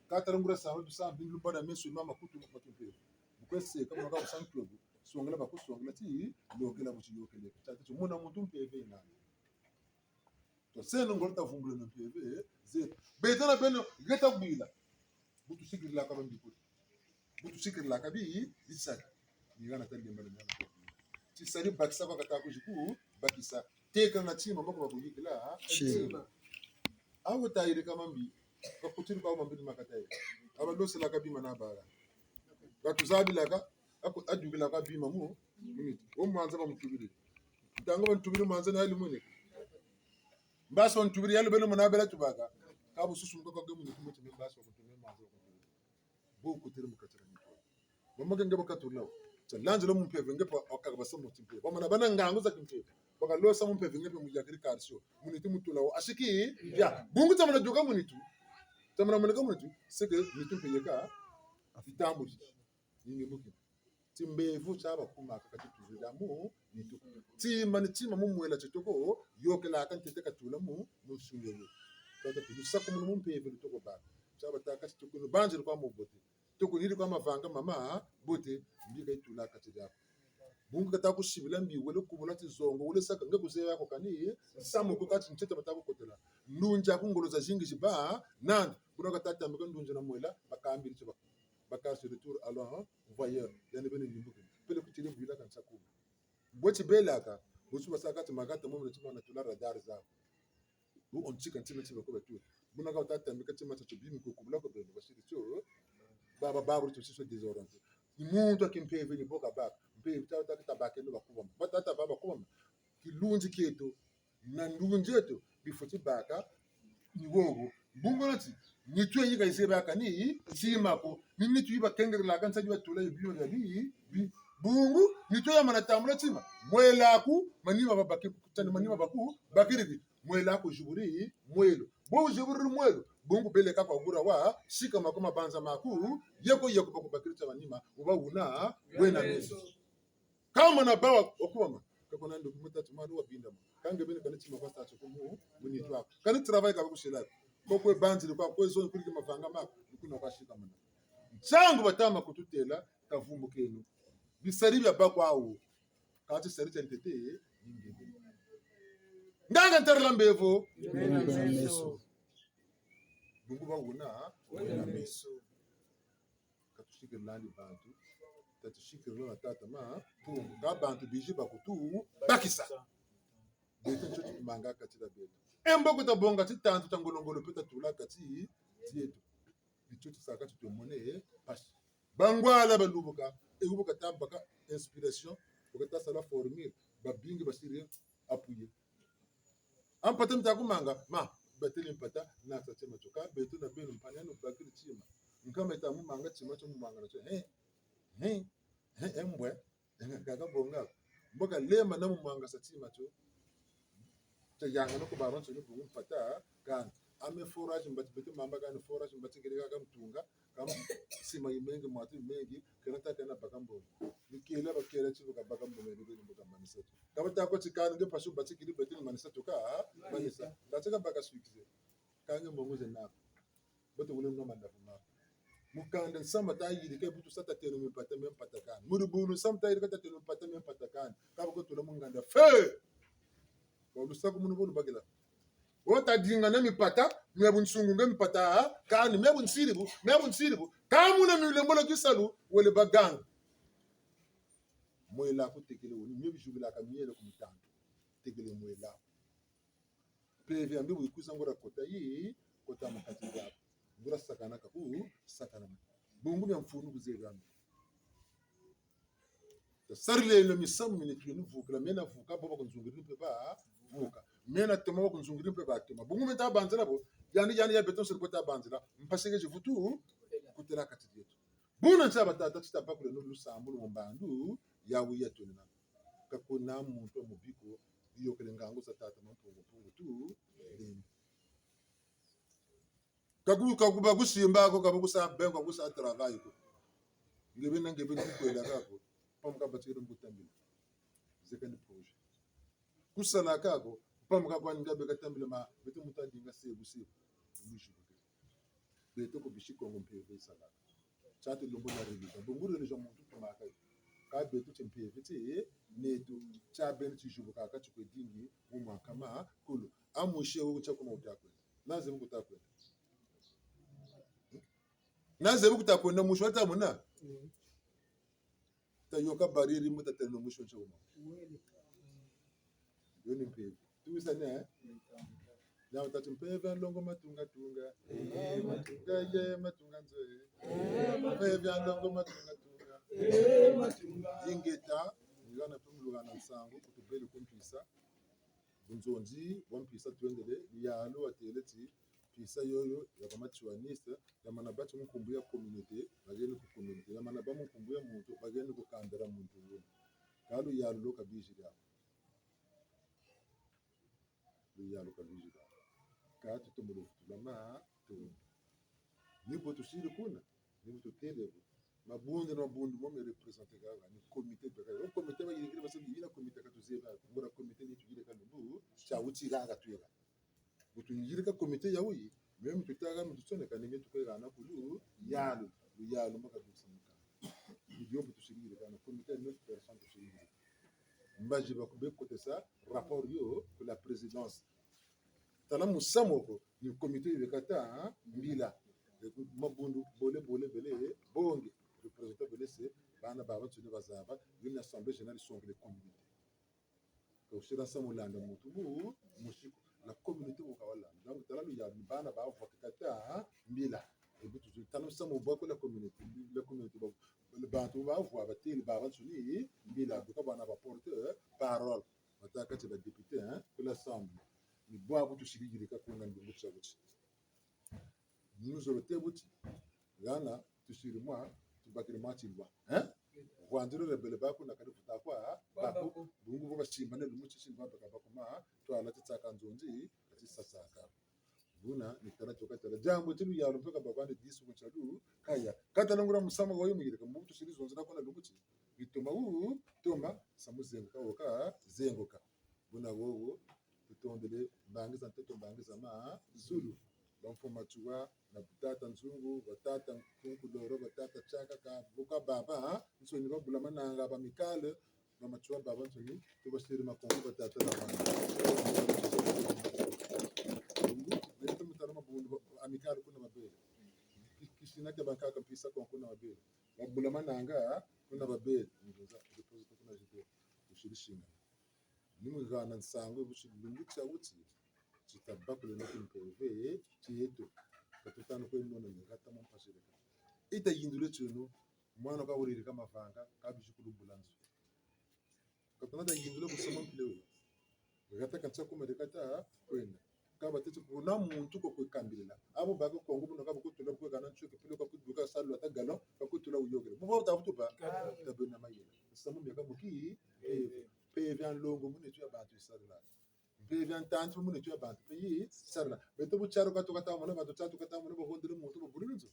Kata rungura sa, du sa, bindu bana meso mama kutu mu timpeve. Bukwe se, kama nga kusantu bu, songela bakusongela ti, lokela buti lokele. Tata, muna muntu mpeve ngana. Twaseno ngolo tavumbula na mpeve, ze. Beto na beno, geta kubila. Bu tusikililaka bambi kuli. Bu tusikililaka bi, bisari. Ni gana tali mbali na. Tisari bakisa kwa kata kuziku, bakisa. Teka na tima, mako bakuyikila, ha? Tima. Awo tayirika mambi. Bakutiri kwa mambi ni makatayi. Aba loselaka bima na bara. Batuzabilaka, aku-, adukilaka bima mu, mu nitu. Wo mwanza bamutubiri. Ntangu bamutubiri mwanza na yali mweneke. Mbaso ntubiri yalo beno mona bela tubaka. Kabu susu mkoko ge muntu mutu me mbaso kutu me mbaso kutu. Bo kutiri mu katira miko. Bamake nge bakatula. Cha lanzila mu mpeve nge pa okaka basa mu timpeve. Bamana bana ngangu za kimpeve. Bakalosa mu mpeve nge pe mu yakiri karsio. Mu nitu mutula wo. Asiki, ya. Bungu tamana duka mu nitu. Tamana moneka mu nitu. Seke nitu mpe yeka. Itambu. Ni nge buki. Timbevo tia bakumaka kati tuzila mu nitu. Tima ni tima mu mwela titoko, yokelaka ntete katula mu, mu nsungulu. Tata tu lusakumunu mu mpeve lutoko baka. Tia bataka titoko, nu banzi kwa mu bote. Toko nidi kwa mavanga mama, bote, mbika itula kati diako. Bungu kata kusibila mbi, wele kubula ti zongo, wele saka, nge kuzeya ko kani, samu ko kati ntete bata kukotela. Ndunja ku ngolo zazingi ziba, nandi, kuna kata tambika ndunja na mwela, bakambiri ti ba-, bakasi retour, alors, hein, voyeur, yandi bene nimbuki. Pele kutiri bwila kansa kuma. Bwe tibelaka, busu basaka ti makata mo na tima na tula radar za. Bu ontika ntima tima ko batu. Buna ka utata mika tima tio bimi ko kubula ko beno basiri tio. Baba babu tio sio désorienté. Ni muntu a kimpeve ni bo kabaka. Mpeve ta ta ta bakeno bakubama. Batata baba kubama. Kilunzi kieto. Na ndunzi eto. Bifweti baka. Ni wowo. Bungu nati. Nitu yika izebaka ni tima ko. Ni nitu yibakengelelaka nsa yibatula ye bima bia bi. Bi. Bungu. Nitu yamana tambula tima. Mwela ku. Manima babaki. Tani manima baku. Bakiriki. Mwela ku ziburi. Mwelo. Bo ziburi mwelo. Bungu beleka kwa gura wa. Sikama ku mabanza maku. Yeko yeko baku bakiri tia manima. Uba una. Wena meso. Kama na bawa okubama. Kako na ndo kumutatu manu wabindama. Kange bene kana tima kwa statu kumu, mu nitu aku. Kana travail ka bakusila. Ko kwe banzi kwa kwe zone kuli mavanga maku, kuna kwa sikamana. Nsangu batama kututela, kavumbukeno. Bisari bia bakwa awu. Kati sari tia ntete, ningi. Nganga ntarila mbevo. Wena meso. Bungu ba una, wena meso. Ka tusikilandi bantu, ka tusikilandi na tata ma, Mpungu, ka bantu bizi bakutu bakisa. Beto ncho tukumanga kati dia beto. E mbo kuta bonga ti tantu tia ngolo-ngolo mpe tatula kati dieto. Ni ncho tusaka tutomone, eh, mpasi. Bangwala balubuka, e ubuka tabaka inspiration, buka tasala formule, babingi basiri appuyer. Ampata mita kumanga, ma, batele mpata, na sa tima tio. Ka beto na beno mpana yanu bakiri tima. Nkama ita mu manga tima tio mu manga na tio. He, he, he, he, mbwe. Kaka bonga. Mboka lema na mu manga sa tima tio. Tia yanga na kubaba nso ni bungu mpata, kan. Ame forage mbati beto mamba kan forage mbati kiri kaka mtunga. Kam sima imengi, mwatu imengi, kena ta kena baka mbongo. Ni kela bakela ti baka baka mbongo, ni baka manisa tu. Kaba ta ko ti kani nge pasu bati kili beti ni manisa tu ka, ha? Manisa. Ka ti ka baka succès. Kange mbongo ze nako. Bote wule mwa mandafu mako. Mukanda nsamba ta yidi ke butu sa tateno mimpata, mimpata kani. Muri bunu nsamba ta yidi ke tateno mimpata, mimpata kani. Kaba ko tula mu nganda. Fe! Kwa lusakumunu bo lubakila. Wo tadinga na mimpata, mia bunsungu nge mimpata, kani mia bunsiribu, mia bunsiribu. Ka muna milembo la kisalu, wele baganga. Mwela kutekele woni, mia bizubilaka miele ku mitandu. Tekele mwela. Mpeve ya mbi bu ikwiza ngura kota yi, kota mu kati diaku. Ngura sakana kaku, sakana ma. Bungu bia mfunu kuzebi ya mbi. Tasarileno misamu mine tuyeni vukila, mena vuka, bo bakunzungiri mpe ba vuka. Mena toma bakunzungiri mpe ba toma. Bungu meta banzila bo, yani, yani ya beton sur kota banzila. Mpasi ke zivutu, kutela kati dieto. Buna ntia batata ti tabakuleno lusambulu mu mbandu, yawu ya tunina. Ka kuna muntu wa mu biko, yokele ngangu za tata ma Mpungu Mpungu tu, leni. Kaku, kaku bakusimba ko, kabakusa benga, kabakusa travail ko. Nge bena, nge bena kukwela kako. Pamu kabatikele mbuta mbila. Zeka ni projet. Kusala kako, Pamba ka kwani nga beka tambila ma, beto muntu adinga sebu sebu. Mwisho. Beto ko bisi Kongo mpeve isalaka. Tia tulombo na religion. Bungu religion muntu tumaka. Ka beto ti mpeve ti, eh, neto. Tia beno ti jubu kaka ti kwe dingi, mu mwa nkama kulu. A mwisi wo tia kuma uta kwenda. Na zebi kuta kwenda. Na zebi kuta kwenda mwisi wata mona. Ta yoka bariri mu ta teno mwisi ncha uma. Yo ni mpeve. Tuwisane, eh? Na utati mpeve ya nlongo matunga tunga. Eh, matunga ye, matunga nzo, eh. Mpeve ya nlongo matunga tunga. Ingeta, ni hana pe mu luhana nsangu, kutubele ku mpisa. Bunzonzi bwa mpisa twendele, luyalu watele ti, mpisa yoyo ya ba matsouanistes, ya mana ba ti mu nkumbu ya communauté, bageni ku communauté, ya mana ba mu nkumbu ya muntu, bageni ku kambila muntu wuna. Ka luyalu lo ka bizidi awa. Luyalu ka bizidi awa. Ka tutomolo vutula ma, tu. Ni bo tusidi kuna, ni bo tutele bo. Mabundu na mabundu mo me représenter kaka, ni comité beka. O comité bayirikidi basa ni yina comité ka tuzebi. Ngura comité ni tuyirika lumbu, tia wuti kaka tuyirika. Bu tuyirika comité ya wuyi, même tutaka, mu tutsoneka ni me tukwegana kulu, yalu, luyalu maka dusamuka. Ni dio bu tusidi yirika na comité ya neuf personnes tusidi yirika. Mbazi ba kube kotesa rapport yo ku la présidence. Tala musamu ko, ni comité yo beka ta, hein, mbila. Mabundu, bole, bole, bele, bonge. Représenter bele se, bana babansoni bazaba, une assemblée générale songele communauté. Ka usidi sa mu landa muntu mu, musiku. La communauté wo ka walanda. Donc, tala luyalu, bana ba vwa kaka ta, hein, mbila. Et puis, tu tala musamu bwa ku la communauté, la communauté ba, bantu ba vwa batele babansoni, mbila. Donc, bana ba porte, euh, parole. Batâka ti ba député, hein, ku l'Assemblée. Ni bwabu tusidi yirika kuna ndungu tia buti. Ni mu zolo te buti. Hana, tusidi mwa, tubakidi mwa tilwa. Hein? Vwandilo rebele baku na kadi vuta kwa, baku. Bungu bo basimbane lumbu ti simba beka baku ma, twala ti tsaka nzonzi, kati sasaka. Buna, ni tala tioka tala. Diambu ti luyalu mpe ka bakwandi disu ku nsalu, kaya. Ka tala ngura musamu wa yo muyirika, mu tusidi zonzela kuna lumbu ti. Bitoma u, toma, samu zenguka, woka, zenguka. Buna wowo, tutondele mbangi za ntoto, mbangi za mazulu. Bamfumu Matsoua, na batata Nzungu, batata Nkunku Doro, batata Tiaka, ka, boka baba, ha? Nsoni babula mananga, ba Amicale, ba Matsoua babansoni, tubasiri makongo batata na bana. Bungu, beto mu tala mabundu, ba, Amicale kuna mabele. Ki-, kisina kia bankaka mpisa kwa kuna mabele. Babula mananga, kuna mabele. Ngunza, deposit kuna jide. Usiri singa. Ni mu hana nsangu, busi lumbu tia wuti. Ti tabakule na kimpeve, tieto. Ka tutanu kwe nona ni hata mu mpasi leka. Ita yindule tieno, mwana ka wulirika mavanga, ka bizi kulubula nzo. Ka tuna ta yindula kusoma mpila yo. Hata kansa kuma de kata kwenda. Ka batete kuna muntu ko kwe kambilila. Abo baka Kongo buna ka bakutula kwe kana nsuke pilo ka kuduka salu ata galon, ka kutula uyokele. Bubo ta butuba. Tabe na mayela. Samu miaka muki, eh, mpeve ya nlongo mu nitu ya bantu isalila. Mpeve ya ntantu mu nitu ya bantu pe isalila. Beto bu tiaru ka tuka ta mona, bantu tiaru ka ta mona, bahondele muntu, babululu nzo.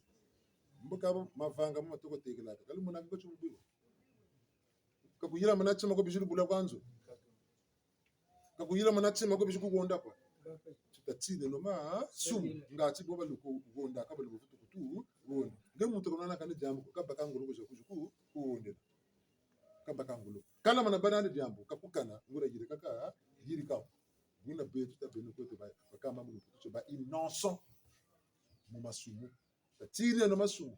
Mbo ka mavanga ma tuka tekelaka. Kali mona ko ti mu bibo. Ka kuyila mana tima ko bizi lubula kwa nzo. Ka kuyila mana tima ko bizi kuhonda kwa. Tuta tineno masumu. Ngati bo baluku honda ka baluku vutu kutu honda. Nge muntu kuna na kani diambu ko, ka baka ngolo ko kuzi ku, kuhondela. Ka baka ngolo. Kala mana bana ni diambu, ka kukana, ngura yirika ka, yirika. Buna beto ta beno kweto ba, bakamba mu luputu ba innocent. Mu masumu. Tatineno masumu.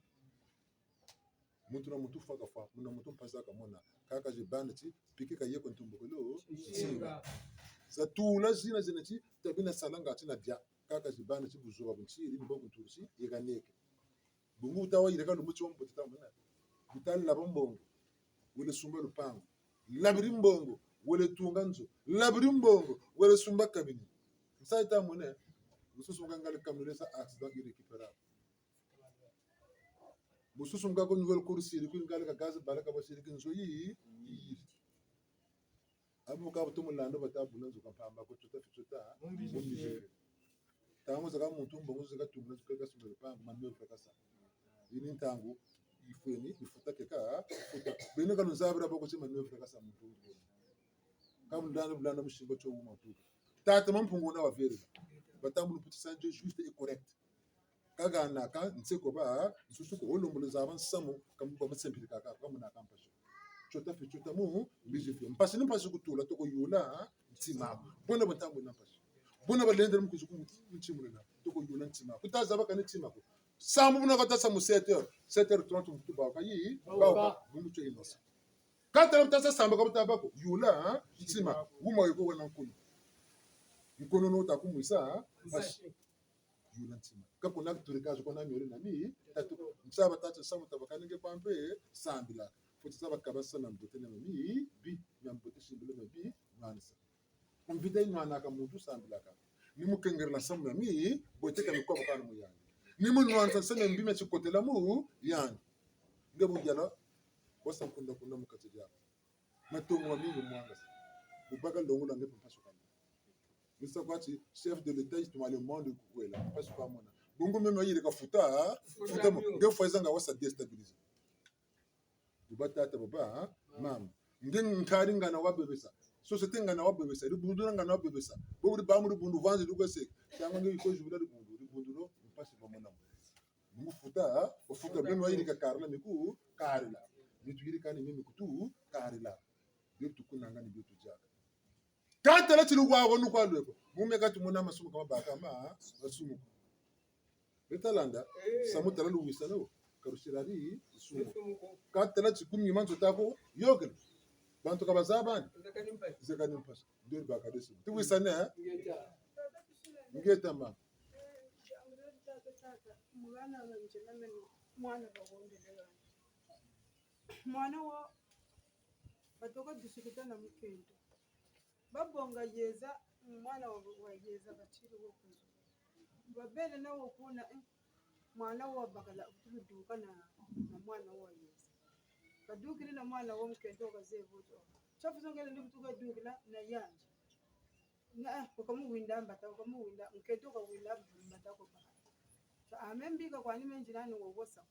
Muntu na muntu fwa kafwa, muntu na muntu mpasi kamona. Kaka zibanda ti, pique ka ye ku ntumbukulu, nsinga. Za tula zina zina ti, tabi na sala ngati na dia. Kaka zibanda ti buzoba bu nsiri, ni bo ku nturu si, iganeke. Bungu uta wayirika lumbu ti wa mbote ta mona. Uta laba mbongo, wele sumba lupangu. Labiri mbongo, wele tunga nzo. Labiri mbongo, wele sumba camion. Nsayi ta mona, mususu nga ngali camion sa accident irrécupérable. Mususu nga ko nouvelle cour siri, ku ngali ka gaz bala ka basiri ki nzo yi, yi. Abu ka butu mulando bata bula nzo ka mpamba ko tuta fi tuta. Mu mbizi. Mu mbizi. Ntangu zaka muntu mbongo zaka tumula zaka sumela pa manœuvre kasa. Ini ntangu ifweni, ifuta keka, ifuta. Beno ka nzabira boko ti manœuvre kasa muntu. Ka bulanda, bulanda musimba tio uma tuka. Tata Mampungu na wavere. Batambula mputisa ndio juste et correct. Kaganaka, nseko ba, nsusu ko, olombo luzaba nsamu, kamu ba masempiri kaka, kamu na kampaso. Chota fi, chota mu, mbizi fi. Mpasi ni mpasi kutula, toko yula, ntima. Bona batambula mpasi. Bona balendele mu kuzuku ntima na. Toko yula ntima. Kuta zaba kani ntima ko. Sambu muna kata samu sept heures. Sept heures trente, mtu ba kayi, ba, ba, bungu cho inosa. Kata mtasa samba ka mtaba ko. Yula, ha? Ntima. Wuma yeko wana nkulu. Nkulu no takumwisa, ha? Basi. Yula ntima. Ka kuna turikazo kuna miole na mi, tatu. Nsaba tatu samu tabakani nge pampe, sambila. Futi saba kabasa na mbote na mi, bi, na mbote simbile na bi, nwanisa. Mvita inwanaka muntu sambilaka. Ni mu kengerela samu na mi, bote ka mikwa bukana mu yandi. Ni mu nwanisa samu na mbi mia chikotela mu yandi. Nge bu yala, wasa kunda kunda mu kati diaka. Matomo mamingi mwangasa. Bubaka longola nge mpasuka. Misa kwati, chef de l'État, il tuma le monde kukwela. Mpasuka mona. Bungu meme yirika futa, futa mo. Nge fwa izanga wasa déstabiliser. Buba tata, buba, ha? Mama. Nge nkari ngana wabebesa. Société ngana wabebesa. Dibundu ngana wabebesa. Bobu dibamu dibundu vanzi dukase. Tanga nge iko jubila dibundu. Dibundu do, mpasi bamona. Mu futa, ha? Ufuta beno yirika karila miku, karila. Mitu yirika ni miku tu, karila. Bietu kunanga ni bietu diaka. Katala tilu kwa wonu kwa lweko. Mume kati mona masumu kama baka ma, masumu. Betalanda, samu tala luwisa no. Karusirari, sumu. Katala tikumi manzo tako, yokele. Bantu ka bazaba ni. Zeka ni mpasi. Ndori baka desu. Tuwisa ne, eh? Ngeta ma. Mwana wa nje na meno, mwana wa wonde leo. Mwana wa, batoka disikita na mukento. Babonga yeza, mwana wa, wa yeza batiri wo kuzu. Babele na wo kuna, eh, mwana wa bakala, tuduka na, na mwana wa yeza. Badukiri na mwana wa mukento kaze buto. Chafu zongele ndi butuka dukila na yandi. Na, eh, wakamuwinda mbata, wakamuwinda, mukento kawinda mbata ko bakala. Sa ame mbika kwani menji nani wo wosa.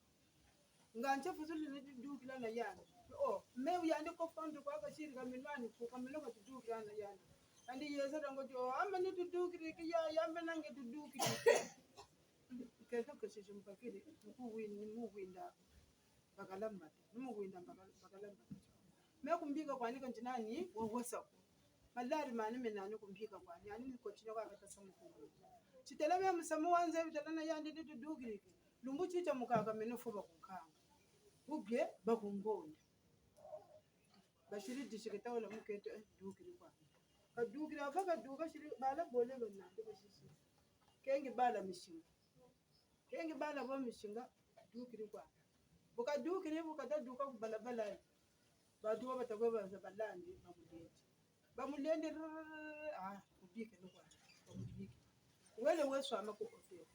Nga nche fusuli ni tudukila na yandi. Oh, me yandi ko fandu kwa kasiri ka minwani ko ka mino ka tudukila na yandi. Andi yeza dango jo, ame ni tudukiri ki ya, ya me nange tudukiri. Kento kesi jumpakiri, muku win, ni mu winda bakala mbata. Ni mu winda bakala, bakala mbata. Me kumbika kwani kanti nani, wo wosa ko. Malari mani me nani kumbika kwani, ani ni kochino kwa kata samu kumbika. Chitela me musamu wanze, bitela na yandi ni tudukiri ki. Lumbu chicha mukaka meno fo bakunkanga. Ubie bakungonda. Bashiri disikita wala mukento, eh, dukiri kwa. Kadukiri, ava kaduka shiri, bala bole banandi basisi. Kengi bala misinga. Kengi bala bo misinga, dukiri kwa. Buka dukiri, buka ta duka ku balabala. Bantu ba batakwe baza balandi, bamuleti. Bamulendi, rrrr, ah, kubike no kwa, bamubike. Wele we swama ku hotel.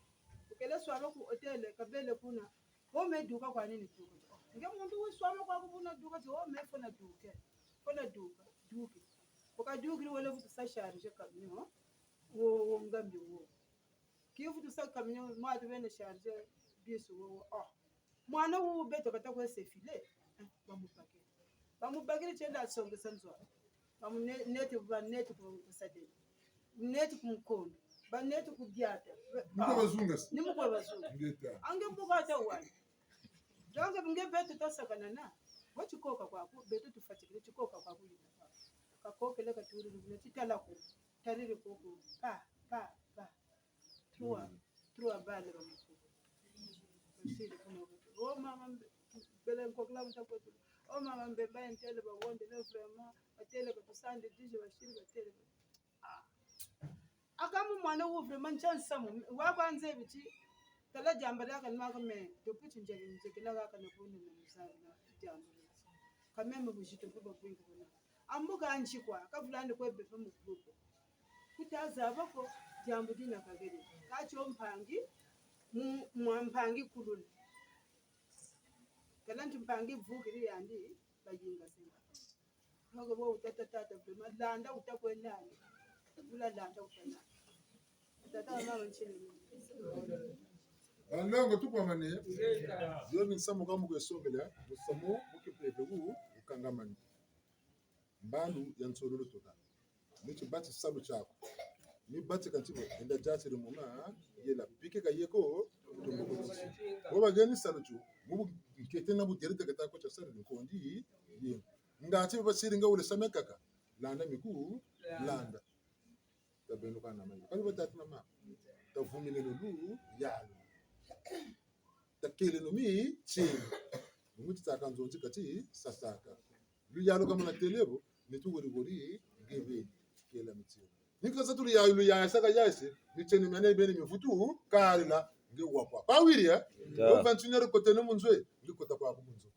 Ukele swama ku hotel, kabele kuna. Ho me duka kwani ni duka. Nge muntu we swama kwa kubuna duka, ti ho me fona duke. Fona duka, duke. Uka duke ni wele vutu sa charge camion. Wo, wo ngambi wo. Ki vutu sa camion, mwa tu bene charge, bisu wo, wo. Oh. Mwana wu beto kata kwe se filet. Eh, bamupakele. Bamupakele chenda asongesa nzo. Bamu ne-, neti, ba neti ku, ku sadele. Neti ku nkondo. Ba neti ku diata. Ni mu kwe bazunga si. Ni mu kwe bazunga. Ngeta. Ange mbuka ata wani. Donc, nge beto tasakana na. Wa chikoka kwaku, beto tufatikile chikoka kwaku yina. Kakokele katuri, ne titala ku. Tariri kuku. Pa, pa, pa. Trois, trois balles bamukuba. Basiri kuna kuti. Oh, mama mbe-, bele nkokila buta kwetu. Oh, mama Mbemba ntele bawonde, le vraiment, batele katusande dije, basiri batele. Ah. Akamu mwana wu vraiment ncha nsamu, wa kwanze biti, tala diamba diaka ni maka me, depuis tinjali nzekela kaka na kuni na muzali na diamba. Quand même, buzito mpe babwingi bona. Ambuka anchi kwa, kavulandi kwe bebe mu groupe. Kutazaba ko, diambu dina kagere. Kacho mpangi, mu-, mwa mpangi kulula. Kala nti mpangi vukiri yandi, bayinga senga. Noko bo utata tata, vraiment, landa utakwe landa. Ula landa utalanda. Tata wa mama nchini. Banlongo tukwamane, yo ni nsamu kamu kwe songela, musamu mu kimpeve wu, ukangamani. Mbandu ya nsololo toka. Ni tibati salu tiaku. Ni batika nti bo, enda diatiri muna, yela pike ka yeko, tumbo ko nti. Bo bageni salu tio, mu bu nkete na bu dieri teka ta ko tia sari nkondi, ye. Ngati basiri nga wele same kaka, landa miku, landa. Ta beno kana mai. Kani batata na mama. Ta vumina lulu, yalo. Ta kele no mi, tsi. Mu ti taka nzonzi kati, sasaka. Luyalu ka mana tele bo, ni tu wori wori, ngebe, kela miti. Ni ka sa tu luyalu, luyalu saka yase, ni tsi ni mene beni mi vutu, kala, nge wakwa. Pa wiri, eh? Ya. Yo vantu nyari kote no mu nzo e, nge kota kwaku mu nzo.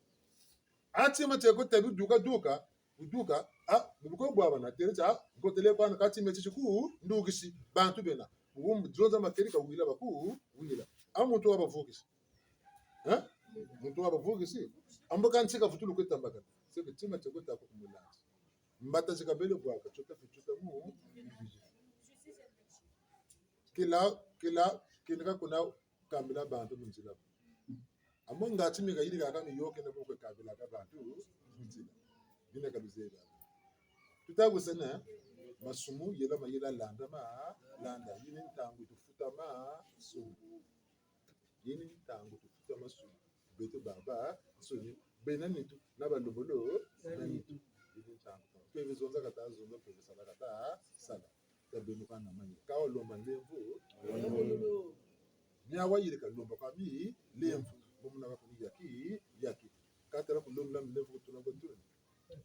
Ati ma teko tabi duka duka, uduka, ah, mu buko bwabana, tele tia, nkotele kwa na kati meti tiku, ndukisi, bantu bena. Ubu zonza makeri ka wila baku, wila. A muntu wa bavukisi. Eh? Muntu wa bavukisi. Ambo ka ntsika vutulu kwe tambaka. Seke tima teko ta ku mulati. Mbata zika bele bwaka, tshota fi tshota mu. Kila, kila, kila ka kuna kambila bantu mu nzila. Amo ngati mi ka yidi kaka mi yo kena ko kambila ka bantu mu nzila. Bina ka luzeba. Tuta kusana, masumu, yela ma yela landa ma, landa. Yini ntangu tufuta masumu. Yini ntangu tufuta masumu. Beto baba, nsoni, bena nitu, na balobolo, na nitu. Yini ntangu. Mpeve zonza kata zonza, mpeve sala kata sala. Ta beno kana mani. Ka walomba nlemvo. Ni awa yirika lomba kwa mi, lemvo. Bo muna ka kuni yaki, yaki. Ka tala kulomba nlemvo kutuna kwa tuna.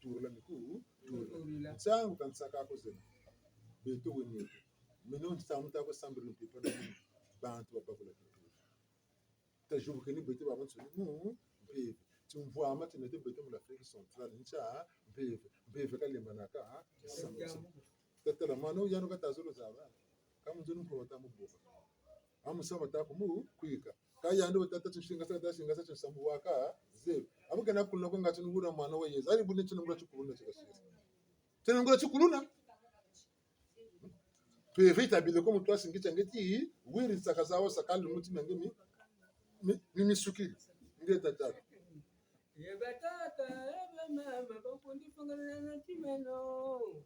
Turula miku, turula. Nsangu ka nsaka ko zena. Beto wene. Meno nsangu ta ko sambila mpepa na bantu wa bakula kitu. Ta jubu keni beto babansoni mu mpeve. Timvwama tinete beto mu l'Afrique centrale, ntia mpeve. Mpeve ka lembanaka, ha? Sama, sama. Tatala, mwana yandi ka ta zolo zaba. Ka mu nzo ni mpo bata mu boka. A mu saba ta ku mu kwika. Ka yandi wa tata tinsingasa, ta singasa tinsambu waka, zebe. Abu kena kuluna ko ngati ni wura mwana wa Yezu. Ari bune tsinungula tikuluna tia kasisa. Tsinungula tikuluna. Mpeve itabile ko muntu asingi tia ngeti, wiri saka zawo saka lu muti menge mi, mi, mi, misukiri. Nge tata. Ye batata, ye bamama, bakundi fungana na ntima eno.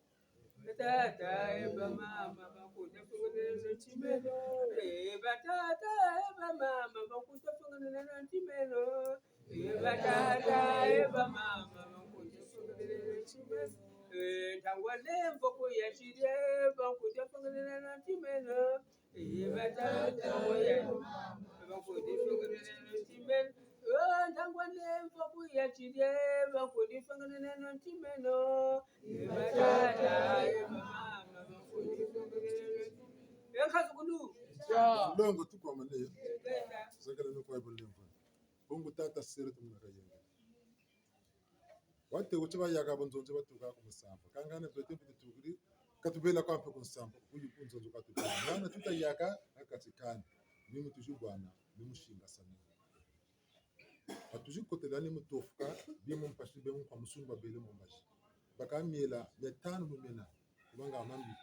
Batata, ye bamama, bakundi fungana na ntima eno. Ye batata, ye bamama, bakundi fungana na ntima eno. Ye batata, ye bamama, bakundi fungana na ntima eno. Eh, ntangu wa lemvo kuyatidi, bakundi fungana na ntima eno. Ye batata, ye bamama, bakundi fungana na ntima eno. Oh, ntangu wa lemvo kuyatidi, bakundi fungana na ntima eno. Ye batata, ye bamama, bakundi fungana na ntima eno. Ye kazukulu. Longo tukwamane. Zakala no kwa bo lemvo. Bongo tata sere tumuna kayenge. Wate kuti bayaka bonzonzi batuka ku musambu. Kangana beto mpe tukiri, ka tubela kwa mpe ku musambu, kuyu ku nzonzi ka tubela. Ngana tuta yaka, na kati kani. Ni mu tuzi bwana, ni mu singasana. Ka tuzi kotela ni mu tofuka, bie mu mpasi, bie mu kwa musumba bele mu mbazi. Baka miela, mia tanu mu mena, kubanga mambi.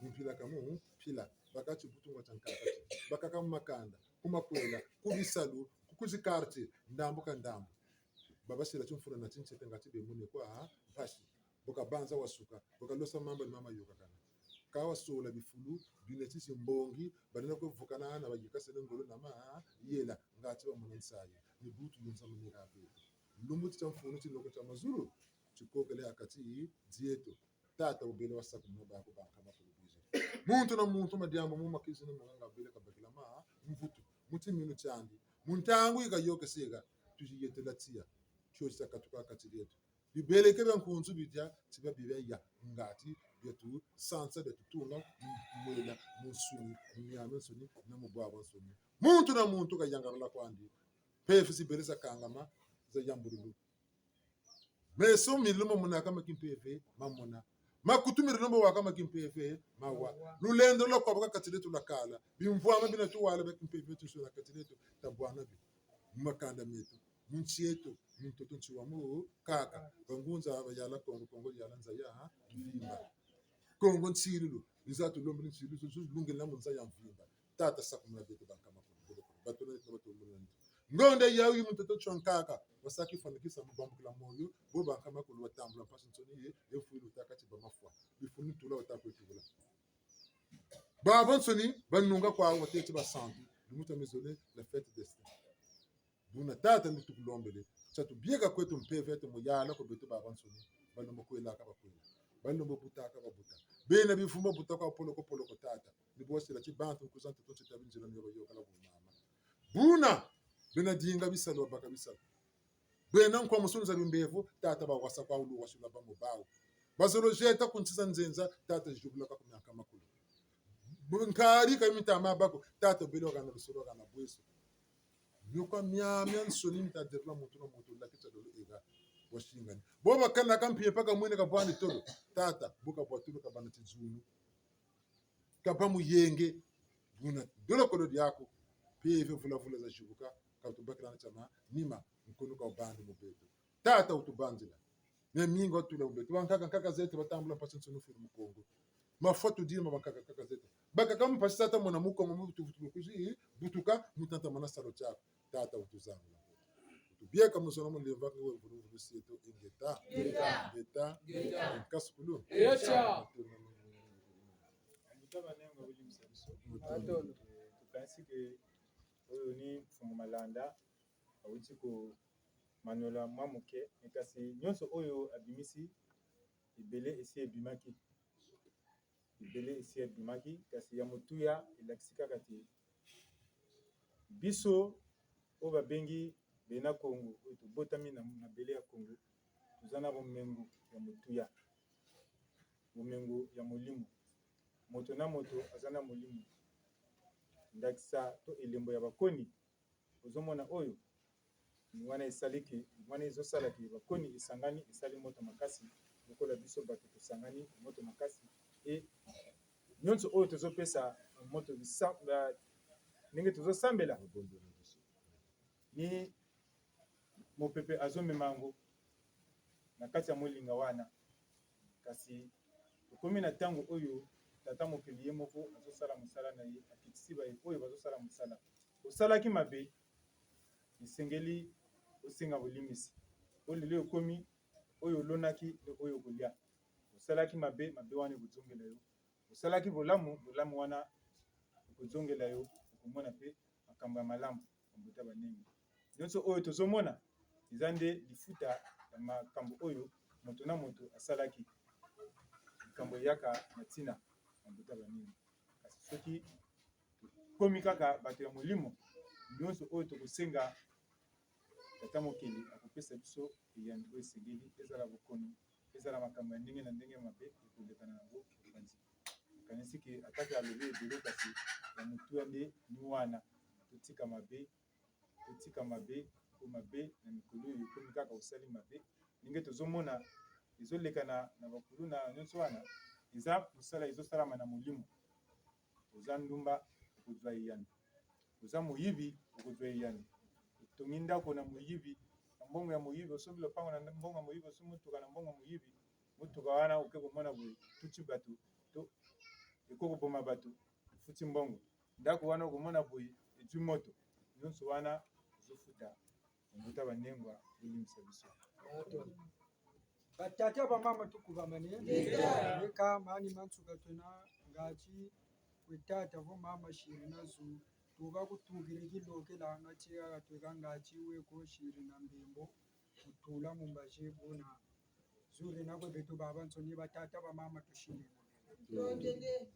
Mpila ka mu, mpila. Baka tibutu ngwa tia nkaka ti. Baka ka mu makanda, ku makwela, ku bisalu, ku, ku zi quartier, ndambu ka ndambu. Babasila timfuna na tintsete ngati bemune kwa mpasi. Bo ka banza wasuka, bo ka losa mamba ni mama yokakana. Ka wasola bifulu, bineti si mbongi, balenda kwe vukana na bayikasene ngolo na mayela, ngati bamona nsayi. Ni butu yunza munira beto. Lumbu ti tia mfunu ti noko tia mazulu, tikokele a kati dieto. Tata, ubele wasakumuna baku bankama kulu biza. Muntu na muntu madiambu mu makizi na manganga bele kabakila ma mvutu. Mu timinu tiandi. Mu ntangu yi kayokeseka, tuzi yetela tiya. Tio tia katuka kati dieto. Bibeleke bia nkunzu bidia, ti bia bibia ya ngati, bia tusansa, bia tutunga, mu mwela, mu nsuni, mu miamiansoni, na mu bwabwansoni. Muntu na muntu kayangalala kwandi. Mpeve zibele zakangama, za yambululu. Meso mi lumbu monaka ma kimpeve, mamona. Makutu mi lumbu waka ma kimpeve, mawa. Lulendo lwa kwa baka kati dieto lwakala. Bimvwama bina tuwala bia kimpeve tusola kati dieto, tabwana bi. Mu makanda meto, mu nsi eto, mu ntoto nsi wa mu kaka. Bangunza bayala Kongo, Kongo yala nza ya mvimba. Kongo nsilulu, nza tulombele nsilulu, zo, zo lungila mu nza ya mvimba. Tata, sakumuna beto bankama kulu, kulu, kulu. Bato na, bato na, ngonda yawu yi mu ntoto tia nkaka, wasaki fwanikisa mu bambukila moyo, bo bankama kulu watambula mpasi nsoni ye, ye fwilu ta kati ba mafwa. Bifunu tula wata kwe tula. Babansoni banunga kwawu, batete basantu, lumbu twa mezole, la fête des saints. Buna Tata, ni tukulombele, tsa tubieka kwetu mpeve yeto mu yala kwa beto babansoni, balomba kwelaka bakwela, balomba butaka babuta. Bena bivumba buta kwa poloko poloko, Tata, ni bosila ti bantu nkuza ntutu nsi tabi nzila ni yoka yoka la bumama. Buna bena dinga bisalu, babaka bisalu. Bena nkwa musunu za bimbevo, Tata, bawasa kwa ulu wasula ba mu bawu. Bazolo jeta ku nsi za nzenza, Tata, ziyubula kwa ku mianka makulu. Nkari ka mitama baku, Tata, bele wagana lusolo, wagana bweso. Mio kwa miamia nsoni mita dirila muntu na muntu, laki tsa lolo ega wasingani. Bo bakana ka mpimpa ka mwene ka bwani tolo, Tata, bu ka bwa tolo, ka bana tizunu, ka ba mu yenge. Buna dolokolo diaku, mpeve vula vula zazibuka, ka tubakila na tiama nima, nkunu ka ubandi mu beto. Tata, utubanzila. Miamingi watula mu beto. Bankaka nkaka zeto batambula mpasi nsunu fulu mu Kongo. Mafwa tudima bankaka nkaka zeto. Bakaka mpasi, Tata, mona mu Kongo, mu tuvutu kuzi butuka, mu tatamana salu tiaku. Tata, utuzangula. Utubieka mu zona mu lemvaka we vulu vulu sieto. Ingeta. Ingeta. Ingeta. Ingeta. Nkasukulu. Ingeta. Matondo. Matondo. Eh, tukanisi ke oyo ni Mfumu Malanda, awuti komanyola mwa moke, mais kasi nyonso oyo abimisi, ebele esi ebimaki. Ebele esi ebimaki, kasi ya motuya elakisi kaka te biso oyo babengi bena Kongo, oyo tobotami na mabele ya Kongo, toza na bomengo ya motuya, bomengo ya molimo. Moto na moto aza na molimo. Ndakisa to elembo ya bakoni, ozomona oyo, wana esaliki, wana ezosala ke bakoni esangani, esali moto makasi, lokola biso bato tosangani, moto makasi. E nyonso oyo tozopesa moto bisa-, ba-, ndenge tozosambela, ni mopepe azomema yango na kati ya molinga wana. Kasi tokomi na ntango oyo Tata Mokeli ye moko azosala mosala na ye, akitisi baye oyo bazosala mosala. Osalaki mabe, esengeli osenga bolimbisi. Oyo lelo okomi, oyo olonaki nde oyo okolia. Osalaki mabe, mabe wana ekozongela yo. Osalaki bolamu, bolamu wana ekozongela yo. Okomona mpe makambo ya malamu, bambuta banene. Nyonso oyo tozomona eza nde lifuta ya makambo oyo moto na moto asalaki. Likambo eyaka na ntina, bambuta banene. Kasi soki tokomi kaka bato ya molimo, nyonso oyo tokosenga, Tata Mokeli akopesa biso eyano oyo esengeli, ezala bokono, ezala makambo ya ndenge na ndenge ya mabe, ekolekana na yango bopanzi. Kanisi ke atake alobi ebele, kasi ya motuya nde ni wana: totika mabe, totika mabe, po mabe na mikolo oyo ekomi kaka osali mabe. Ndenge tozomona ezolekana na bakuluna nyonso wana, eza mosala ezosalama na molimo. Oza ndumba, okozwa eyano. Oza moyibi, okozwa eyano. Otongi ndako na moyibi, na mbongo ya moyibi, osombi lopango na mbongo ya moyibi, osombi motuka na mbongo ya moyibi, motuka wana oke komona boye etuti bato, to ekoki koboma bato, efuti mbongo. Ndako wana okomona boye ezwi moto, nyonso wana ozofuta. Mbuta banengwa, bolimbisa biso. Batata, bamama, tukubamane. Leka mani mansuka twena ngati kwe tata vo mama shiri na zu. Tuka kutukiri kilokela na tia tweka ngati weko shiri na mbembo. Kutula mu mbazi buna. Zuri na kwe beto babansoni, batata, bamama, tushile. Tondele.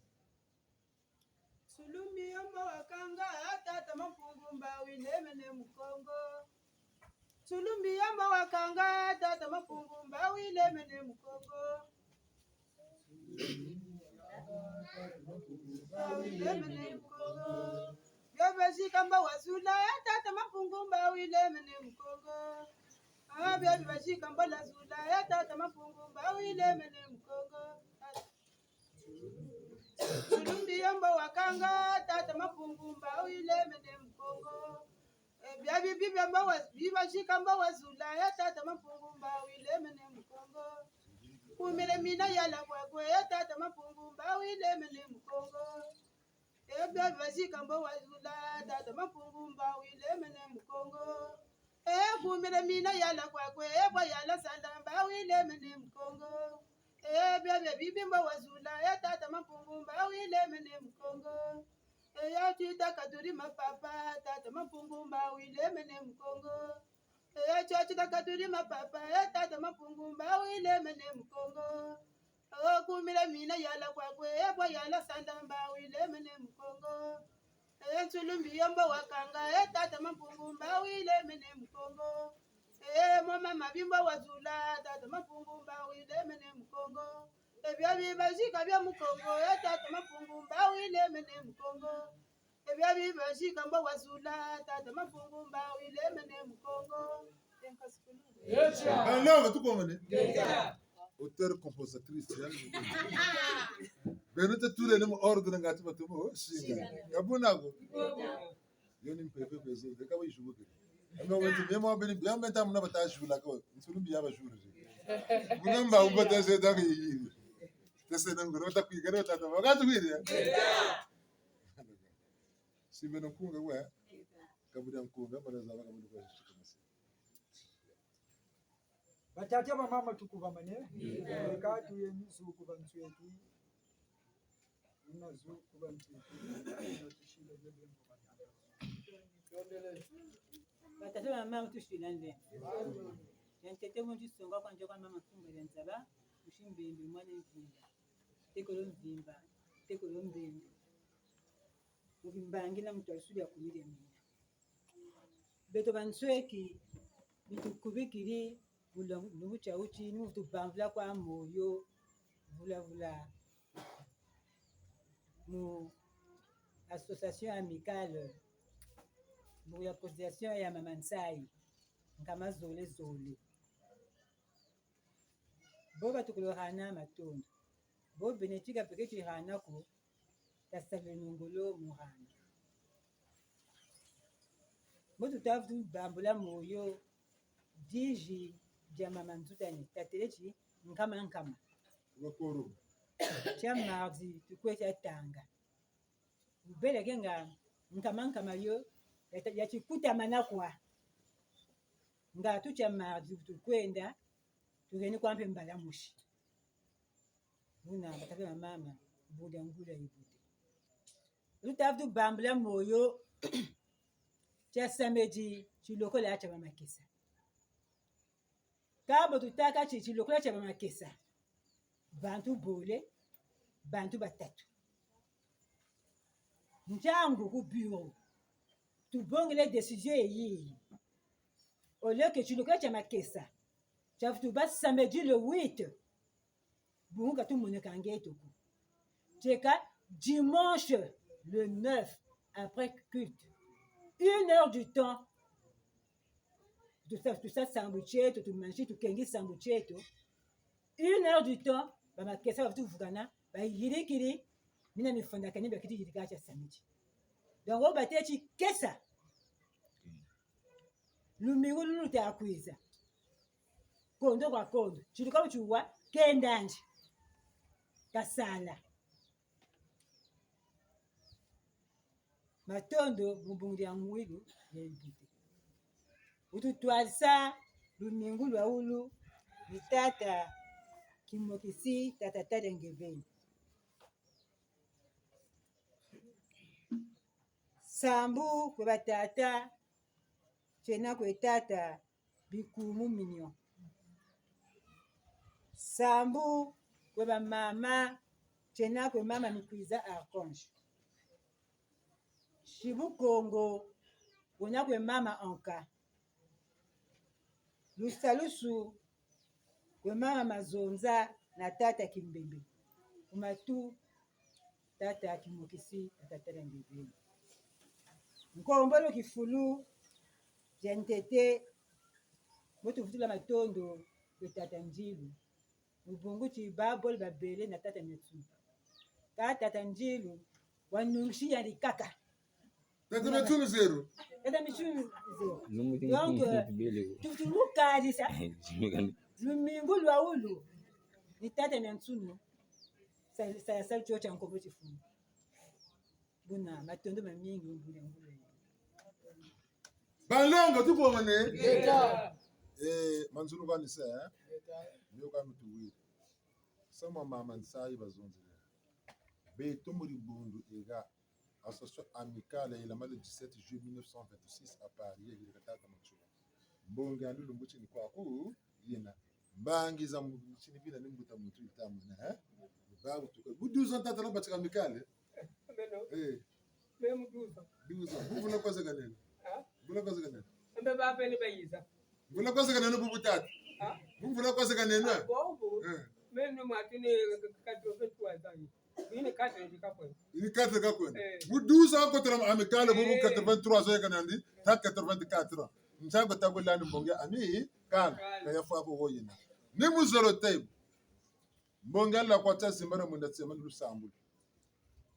Sulumbi yamba wakanga, tata Mampungu Mbawu ilemene mu Kongo. Sulumbi yamba wakanga, tata Mampungu Mbawu ilemene mu Kongo. Mbawu ilemene mu Kongo. Bia bazika mbo wazula, tata Mampungu Mbawu ilemene mu Kongo. Ah, bia bazika mbo lazula, tata Mampungu Mbawu ilemene mu Kongo. Sulumbi yamba wakanga, tata Mampungu Mbawu ilemene mu Kongo. Eh, bia bibi bia mbo wa-, bia bazika mbo wazula, ya tata Mampungu Mbawu ilemene mu Kongo. Kumile mina yala kwakwe, ya tata Mampungu Mbawu ilemene mu Kongo. Eh, bia bazika mbo wazula, tata Mampungu Mbawu ilemene mu Kongo. Eh, kumile mina yala kwakwe, eh, bwa yala sala Mbawu ilemene mu Kongo. Eh, bia bia bibi mbo wazula, eh, tata Mampungu Mbawu ilemene Mukongo. Eh, ya tita katudi mapapa, tata Mampungu Mbawu ilemene Mukongo. Eh, ya tita katudi mapapa, eh, tata Mampungu Mbawu ilemene Mukongo. Oh, kumila mina yala kwakwe, eh, bwa yala sanda Mbawu ilemene Mukongo. Eh, nsulumbi yo mbo wakanga, eh, tata Mampungu Mbawu ilemene Mukongo. Eh, mwa mama bimbo wazula, tata Mampungu Mbawu ilemene Mukongo. Eh, bia bibazika bia Mukongo, eh, tata Mampungu Mbawu ilemene Mukongo. Eh, bia bibazika mbo wazula, tata Mampungu Mbawu ilemene Mukongo. Enka sukulu. Ah, non, mais tout comme on est. Auteur, compositrice, hein. Beno te tule ne ordre nga ti batomo, oh, singa. Kabuna ko. Yo ni mpeve pezo, de ka wishubuke. Ame wenti, memo beni, bien benta muna bata jula ko. Nsulumbi ya ba jula. Muna mba uba ta se da ki. Te se na ngoro ta kuiga, ta ta. Wakati kwiri, eh? Si beno kunga, we. Kabudi nkunga, mana zaba kabudi kwa shika masi. Batata, bamama, tukubamane. Eka tuye mizu ku bansweki. Mizu ku bansweki. Tushile bebe mbo batata. Batata, bamama, tushile nde. Ya ntete mu nsonga kwa nzoka mama Mfumu ya Nzaba, Mushi Mbembe, mwana Mvimba. Tekolo Mvimba, tekolo Mbembe. Mu kimbangi na mutu asuli ya kumile mina. Beto bansweki, bitukubikidi, vula, nubu tia uti, nubu tubambula kwa moyo, vula, vula. Mu association amicale, mu ya cotisation ya mama Nsayi, nkama zole zole. Bo batukulorana matondo. Bo benetika peke kirana ko, tasabeno ngolo murana. Bo tutavutu bambula moyo, diji dia mama Nzutane, tatele ti nkama nkama. Bakuru. Tia mardi, tukwe tia tanga. Ubele ke nga nkama nkama yo, ya ta-, ya tikutamana kwa. Nga tu tia mardi tukwenda, tugeni kwa mpe mbala mosi. Muna, batata na mama, buda ngula ibude. Lutavutu bambula moyo, tia samedi, tilokola tia bamakesa. Kabo tutaka ti, tilokola tia bamakesa. Bantu bole, bantu batatu. Ntangu ku bureau, tubongele décision eyi. Au lieu que tilokola tia makesa, tia vutu ba samedi le huit, bungu ka tumonekanga eto ko. Tieka dimanche le neuf, après culte. Une heure du temps, tusa, tusa sambu tieto, tumanisi, tukengi sambu tieto. Une heure du temps, bamakesa bavutuvukana, bayidikidi mina mifondakani bakiti yidika tia samedi. Donc, o bateti kesa. Lumingu lulu ta kwiza. Kondo kwa kondo. Tiluka utiwa, kenda nji. Kasala. Matondo mu bungu dia mwilu ya ibute. Ututwadisa lumingu lwa ulu ni tata Kimokisi, tata Tata Ngebeni. Sambu kwe batata, tiena kwe tata Bikumu Mignon. Sambu kwe bamama, tiena kwe mama Mikwiza Archange. Sibu Kongo, wena kwe mama Anka. Lusalusu kwe mama Mazonza na tata Kimbembe. Ku matu, tata Kimokisi, tata Tata Ngebeni. Nkombolo kifulu, dia ntete, mu tuvutula matondo kwe tata Njilu. Mu bungu ti babole babele na tata Miatsunu. Ka tata Njilu, wanungisi yandi kaka. Tata Miatsunu zéro. Tata Miatsunu zéro. Donc, euh, tu, tu, tu, lumingu lwa ulu ni tata Miatsunu. Sa, sa, sa, tio tia nkombo tifunu. Buna, matondo mamingi, mbula, mbula. Banlongo, tukomane. Ngeta. Eh, manzulu kanisa, eh? Ngeta. Ndio kama tuwiri. Samu mama Nsayi bazonzele. Beto mu dibundu ega, association Amicale yayilama le dix-sept juillet mille neuf cent vingt-six à Paris, yayilika tata Matsoua. Mbongi andi lumbu tini kwaku yena. Mbangi za mu-, tini bina ni mbuta muntu itamuna, eh? Babu tuka. Bu douze ans tata la batika Amicale. Beno. Eh. Même douze ans. Douze ans. Bu mvula kwa zekanene. Ah? Mvula kwa zekanene. Mbe ba pele bayiza. Mvula kwa zekanene bubu tata. Ah? Bu mvula kwa zekanene. Ah, bobu. Eh. Meno mwatini quatre-vingt-trois ans. Ini quatre ans kakwenda. Ini quatre ans kakwenda. Eh. Bu douze ans kotela Amicale bubu. Eh. Quatre-vingt-trois ans yeka nandi, ta quatre-vingt-quatre ans. Nsangu takulani mbongi Amicale. Kale. Ka yafwa ko woyina. Ni mu zolo te. Mbongi ala kwa ta zimbana mwenda tsema lusambulu.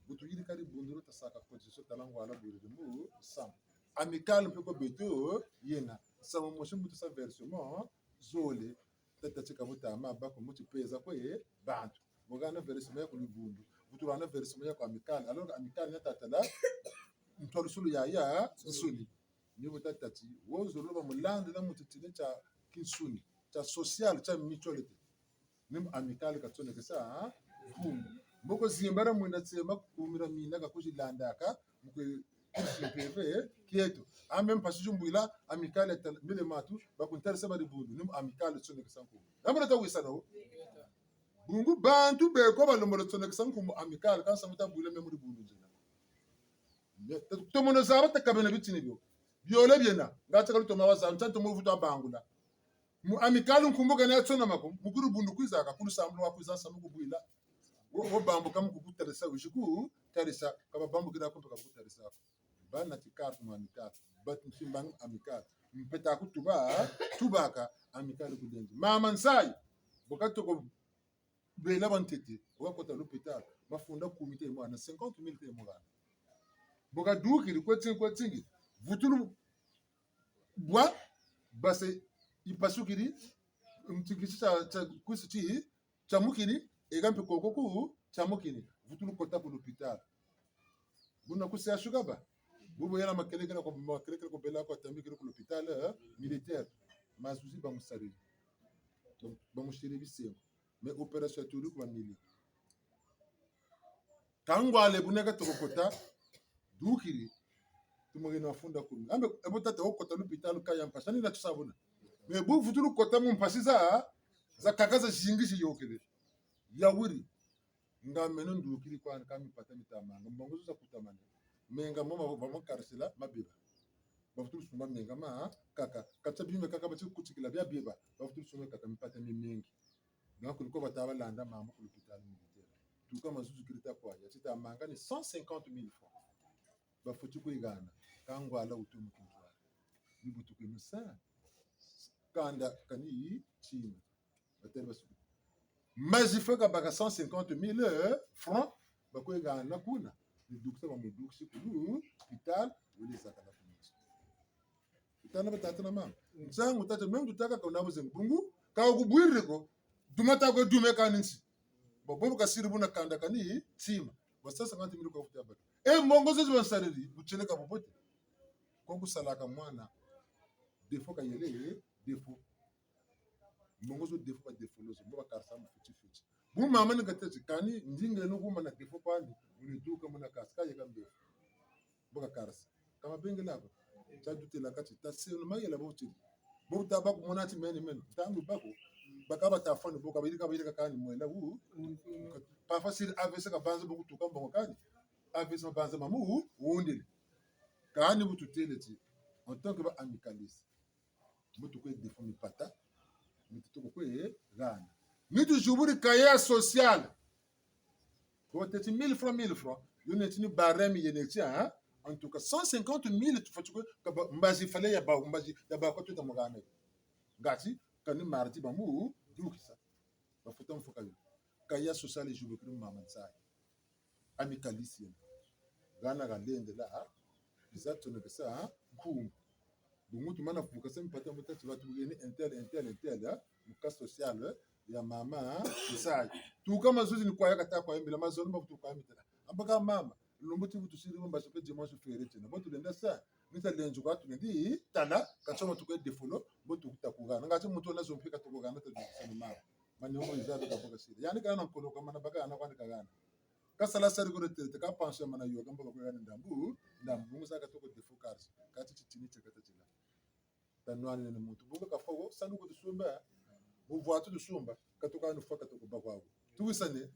Bu tuyidika dibundu, tasaka cotisation, tala ngwala bwiriri mu samu. Amicale mpe kwa beto yena. Samu mosi mbuta sa versement zole. Tata tika buta ma bako muti peza kwe bantu. Bogana versement ya ku dibundu. Butulana versement ya ku Amicale. Alors que Amicale na tata la ntwalusulu ya ya nsuni. Ni bu tata ti, wo zolo ba mulanda na mu titini tia kinsuni, tia social, tia mutualité. Ni mu Amicale katsonekesa, ha? Nkumbu. Mboko zimbara mwenda tsema kumira mina ka kuzilandaka, mukwe kusi mpeve kieto. Ame mpasi jumbwila, Amicale tal-, mbele matu, bakuntarisa ba dibundu, ni mu Amicale tsonekesa nkumbu. Amara ta wisa no? Bungu bantu beko balombola tsonekesa nkumbu Amicale, kansi muta bwila me mu dibundu nzina. Ne, to-, tomono zaba ta kabena bitini bio. Biole biena, nga ta kalu toma wa zaba, nta tomo vutu bangula. Mu Amicale nkumbu kana ya tsona mako, mu ku dibundu kwizaka, ku lusambulu wa kwiza samu kubwila. Wo, wo bambuka mu kukutarisa, wizi kutarisa, ka babambukila ko mpe ka kutarisa ko. Bana ti carte mu Amicale, bati nsimba mu Amicale. Mpeta kutuba, tubaka, Amicale kulenzi. Mama Nsayi, bu katoko bela bantete, bu kakota l'hôpital, mafunda kumi te mwana, cinquante mille te mwana. Bu kadukiri, kwetingi, kwetingi, vutulu bwa, base ipasukiri, ntikisi tia, tia, kwisi ti, tiamukini, ega mpe koko ku, tiamukini, vutulu kota ku l'hôpital. Buna ku C H U kaba. Bubu yena makelekele ko, makelekele ko bela ko atambikiri ku l'hôpital, eh, militaire. Mazuzi bamusariri. Bam-, bamusiri bisengo. Mais opération tuli kwa mili. Kangwale buna katoko kota, dukiri. Tumugeni mafunda kumi. Ambe, ebo tata okota l'hôpital ka ya mpasi. Ni na tusa buna. Mais bu vutulu kota mu mpasi za, za kaka za zingi ziyokele. Yawiri. Nga meno ndukiri kwani ka mipata mitamanga. Mbongo zo za kutamana. Menga mo ma, ma, ma karisila, mabeba. Bavutulu sumba menga ma, kaka. Kati bima kaka bati kutikila bia beba. Bavutulu sumba kaka mipata mi mingi. Donc, liko bata balanda mama ku l'hôpital militaire. Tuka mazuzu kiri ta kwa, ya ti tamanga ni cent cinquante mille francs. Bafweti kwe gana. Kangwala utu mu kintwari. Ni bu tukwe mu sa. Kanda kani tima. Batele basu. Mazi fwe kabaka cent cinquante mille francs, bakwe gana kuna. Ni dukisa bamudukisi ku l'hôpital, wele zakala ku nsi. Utana batata na mama. Nsangu tata, même tutaka ka una buzenga bungu, ka ukubwirire ko, duma ta kwe dume kani nsi. Bo, bobo kasiri buna kanda kani tima. Ba cent cinquante mille kwa futa batu. E mbongo zo bansariri, bucheleka bobote. Kwa kusalaka mwana, défaut kayele, défaut. Mbongo zo défaut ba défaut lo zo, mbo bakarisa mu fiti fiti. Bu mama ni katete kani, ndinga eno kuma na défaut kwani, muni duka muna karisa, ka yeka mbefo. Bo kakarisa. Kama bengela ko. Tia dutela kati, ta se no mayela bo ti. Bo ta bakumona ti meni meni. Ntangu bako. Baka bata fani bo, ka bayirika, bayirika kani mwela wu. Pas facile A V C kabanza bo kutuka mbongo kani. A V C mabanza mamu, wundele. Kani bu tutele ti. En tant que ba amicalistes. Mbo tukwe défaut mipata, mi tuko kwe gana. Mi tuzibudi cahier social. Bo teti mille francs, mille francs. Yo neti ni barème yena ti, hein? En tout cas, cent cinquante mille tufweti kwe, ka ba, mbazi fallait ya ba, mbazi, ya ba kwa tuta mu gana. Ngati, kani mardi bamu dukisa. Bafuta mfuka yo. Cahier social zibukiri mama Nsayi. Amicaliste yena. Gana galendela, ha? Biza tonekesa, ha? Nkumbu. Bungu tumana vukasa mpata mu tati batu bugeni un tel, un tel, un tel, ha? Mu cas social, eh? Ya mama, ha? Nsayi. Tuka mazuzi ni kwa ya kata kwa mbila mazono ba kutuka mitela. Ambaka mama, lumbu ti bu tusiri mbazi pe dimanche férié tiena. Bo tulenda sa, mita lenzu kwa tulendi, tala, ka nsoma tukwe défaut lo, bo tukuta kugana. Ngati muntu ona zo mpe ka tukugana, ta dukisa ni mama. Mani omo iza beka boka siri. Yandi kana na nkolo kamana baka yana kwandi kagana. Kasala sari ko retraite, ka pension mana yo, kamba ko yana ndambu, ndambu, bungu zaka toko défaut carte. Kati titini tiakata tila. Tanwani ne muntu. Bungu kafwa ko, sanu ko tusumba. Buvwatu tusumba. Katuka nufwa katuku bakwa ko. Tuwisane.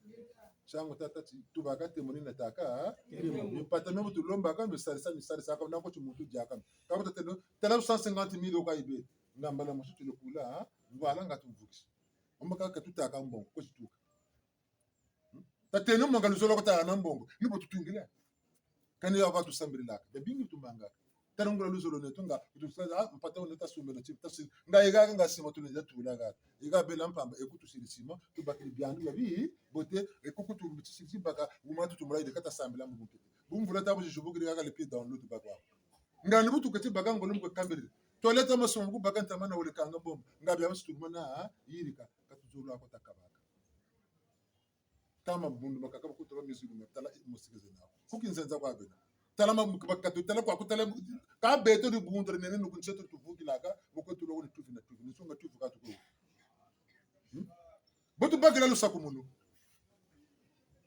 Shangu tata ti, tubaka te moni na taka, ha? Mipata mia muntu lomba ka, misari sa, misari sa, ka, nako ti muntu diaka. Ka kuta teno, tala cent cinquante mille oka ibe. Ngambala musu tule kula, ha? Ngwala nga tumvukisi. Omba ka katutaka mbongo, ko situka. Hmm? Tateno manga luzolo kota na mbongo, ni bo tutungila. Kani ya kwa tusambililaka. Bia bingi tumangaka. Tala ngula luzolo neto nga, kutusala, ah, mpata one tasumbela chip, tasi, nga iga, nga sima tule za tula ga. Iga bela mpamba, e kutusiri sima, tubakiri biandu ya bi, bote, e kuku tu, siri baka, uma tu tumula ide kata sambila mu kumpete. Bumvula tabu jubukiri ga le pied dans l'eau tubakwa. Nga ni butu kati baka ngolo mkwe kambiri. Toilette masongo baka ntama na wole kanga bomba. Nga bia masitu mana, ah, yirika, katuzolo ako takabaka. Tama bundu makaka bakuta ba mizigu ma tala musike zena. Kuki nzenza kwa bena. Tala ma bakatu tala kwa kutala ka beto di bundu nene nukunseto tuvukilaka, boko tulo ni tuvi na tuvi. Ni sunga tuvi ka tuko. Hmm? Botu bakila lusakumunu.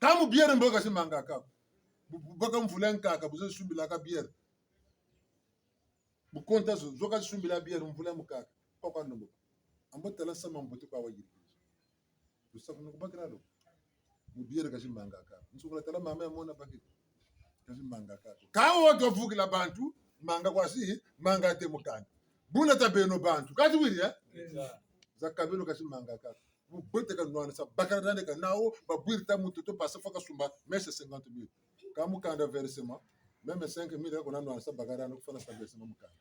Kamu bière mboka si manga ka. Bu-, bu-, baka mvula nkaka, buzo sumbilaka bière. Bukonta zo, zoka sumbila bière mvula mukaka. Kwa kwa nombo. Ambo tala sama mbote kwa wayiri. Lusakumunu kubakila lo. Mu bière kasi manga ka. Nsukula tala mama ya mona baki. Kasi manga ka. Kawo kavukila bantu, manga kwa si, manga te mukanda. Buna ta beno bantu. Kati wiri, eh? Za kabelo kasi manga ka. Bubote ka nwana sa, bakala nande ka nao, babwiri ta mutu to pasa faka sumba, mais c'est cinquante mille. Ka mukanda versement, même cinq mille, ko na nwana sa bakala nande kufana sa versement mukanda.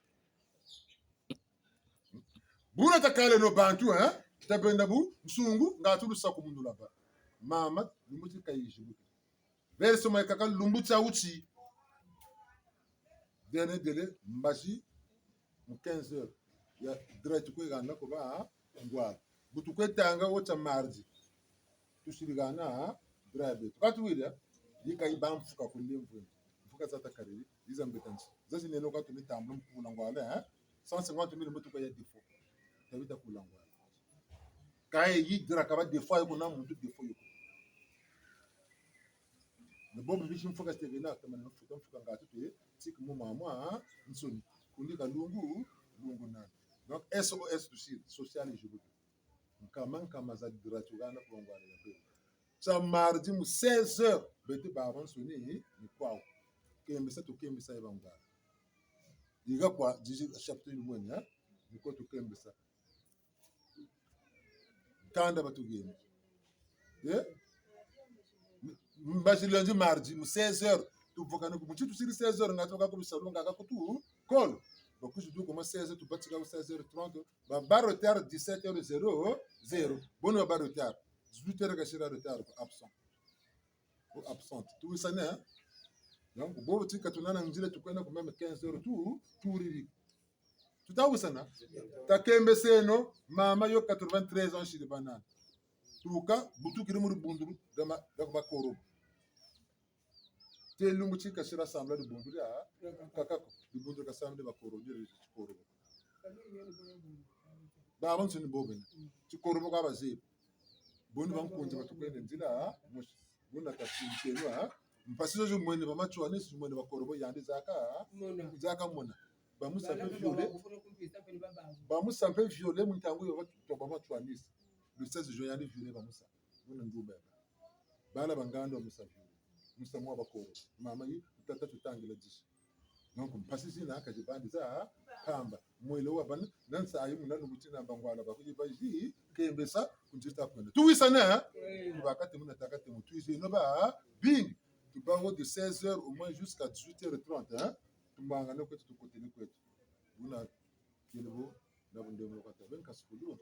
Buna ta kala no bantu, hein? Ta benda bu, nsungu, nga tulu sakumunu laba. Mama, lumuti kayiji mutu. Versement kaka lumbu tia uti. Dernier délai, mbazi, mu quinze heures. Ya direct kwe gana ko ba, ngwa. Butu kwe tanga wo tia mardi. Tusiri gana, ha? Drive. Tukatu wiri, ha? Yika iba mfuka kundi mvwe. Mfuka za ta kariri, iza mbeta nsi. Zazi neno katu ni tambula mkuna ngwale, ha? Cent cinquante mille mbutu kwa ya défaut. Tabita kula ngwale. Kaye yidira kaba défaut yo kuna muntu défaut yo. Na bobo bisi mfuka steve na tamana mfuka mfuka ngatu te, tik mu mama, ha? Nsoni. Kundi ka lungu, lungu nani. Donc, S O S tusiri, social et juridique. Nkama, nkama za dira tugana kwa ngwale ya pe. Tia mardi mu seize heures, beti babansoni, ni kwao. Kembesa tukembesa ye bangwala. Iga kwa, dix-huit chapitre du mwene, hein? Ni kwa tukembesa. Kanda batugeni. Eh? Mbazi lundi, mardi, mu seize heures. Tuvukana ku muti tusiri seize heures, nga toka ku bisalu, nga ka kutu, kolo. Bakuzi du kuma seize heures, tubatika ku seize heures trente. Ba, ba retard dix-sept heures zéro zéro. Bono ba retard. Dix-huit heures kasira retard, absent. Ou absente. Tuwisane, hein? Donc, bobo tika tunana nzila tukwenda ku même quinze heures tu, turiri. Tutawisana? Takembeseno, mama yo quatre-vingt-treize ans, shiri banana. Tuka, butukiri mu dibundu, dama, dama bakoro. Te lumbu ti kasira sambila dibundu dia, kakako, dibundu kasambila bakoro, dia tikoro. Babansoni bobo bena. Tikoro bo ka bazebi. Boni bankunzi batukwenda nzila, mosi. Buna kasi ntelo, ha? Mpasi zo zimwene ba Matsouanistes, zimwene bakoro bo yandi zaka, ha? Mona. Zaka mona. Bamusa mpe violé. Bamusa mpe violé mu ntangu yo batu-, to ba Matsouanistes. Le seize juin yandi violé bamusa. Muna ndumba ya bana. Bala ba ngandu bamusa violé. Musa mwa bakoro. Mama yi, tata tutangila disi. Donc, mpasi zina ka zibandi za mpamba. Mwelo wa bana, na nsayi muna lumbu tina bangwala bakuyi bazi, kembesa, kunzita kwenda. Tuwisane, eh? Oui. Tubaka te muna taka te mu tuizi, no ba, bing. Tubawo de seize heures au moins jusqu'à dix-huit heures trente, hein? Tumbanga no kwetu, tukotele kwetu. Buna, kele bo, na bunde mo kata, ben kasukulu.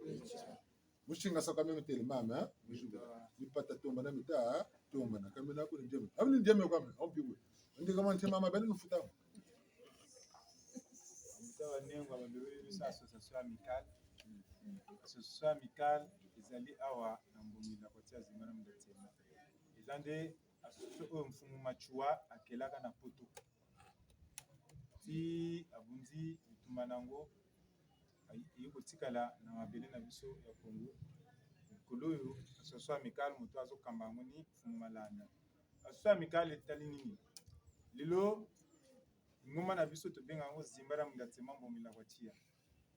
Mu singasa quand même tele mama, hein? Mu jubu. Mipata tombana mita, tombana. Kamina ko ndieme. Abu ndieme kwa mama, on piwe. Ndi kama ntema mama beni nufuta. Mita wa nengo wa lelo sa association amicale. Association amicale ezali awa na Mbongila kotia zimana mdetema. Eza nde association oyo Mfumu Matsoua akelaka na Poto. Ti abunzi bitumba na yango, ayi-, eye kotikala na mabele na biso ya Congo. Kolo oyo, association amicale, moto azo kamba yango ni Mfumu Malanda. Association amicale etali nini? Lelo, lingomba na biso tobenga yango Zimbala Munda Tsema Mbongila kwa Tia.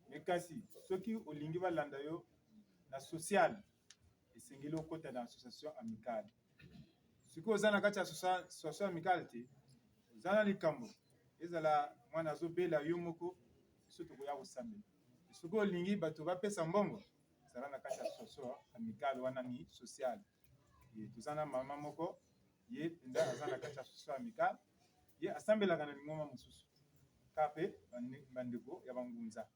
Mais kasi, soki olingi balanda yo na social, esengeli okota na association amicale. Soki oza na kati ya associa-, association amicale te, oza na likambo, ezala mwana azobela, yo moko, biso tokoya kosambela. Soki olingi bato bapesa mbongo, zala na kati ya association amicale wana ni sociale. Ye, toza na mama moko, ye mpenza aza na kati ya association amicale, ye asambelaka na lingomba mosusu, kaka mpe bande-, bandeko ya bangunza.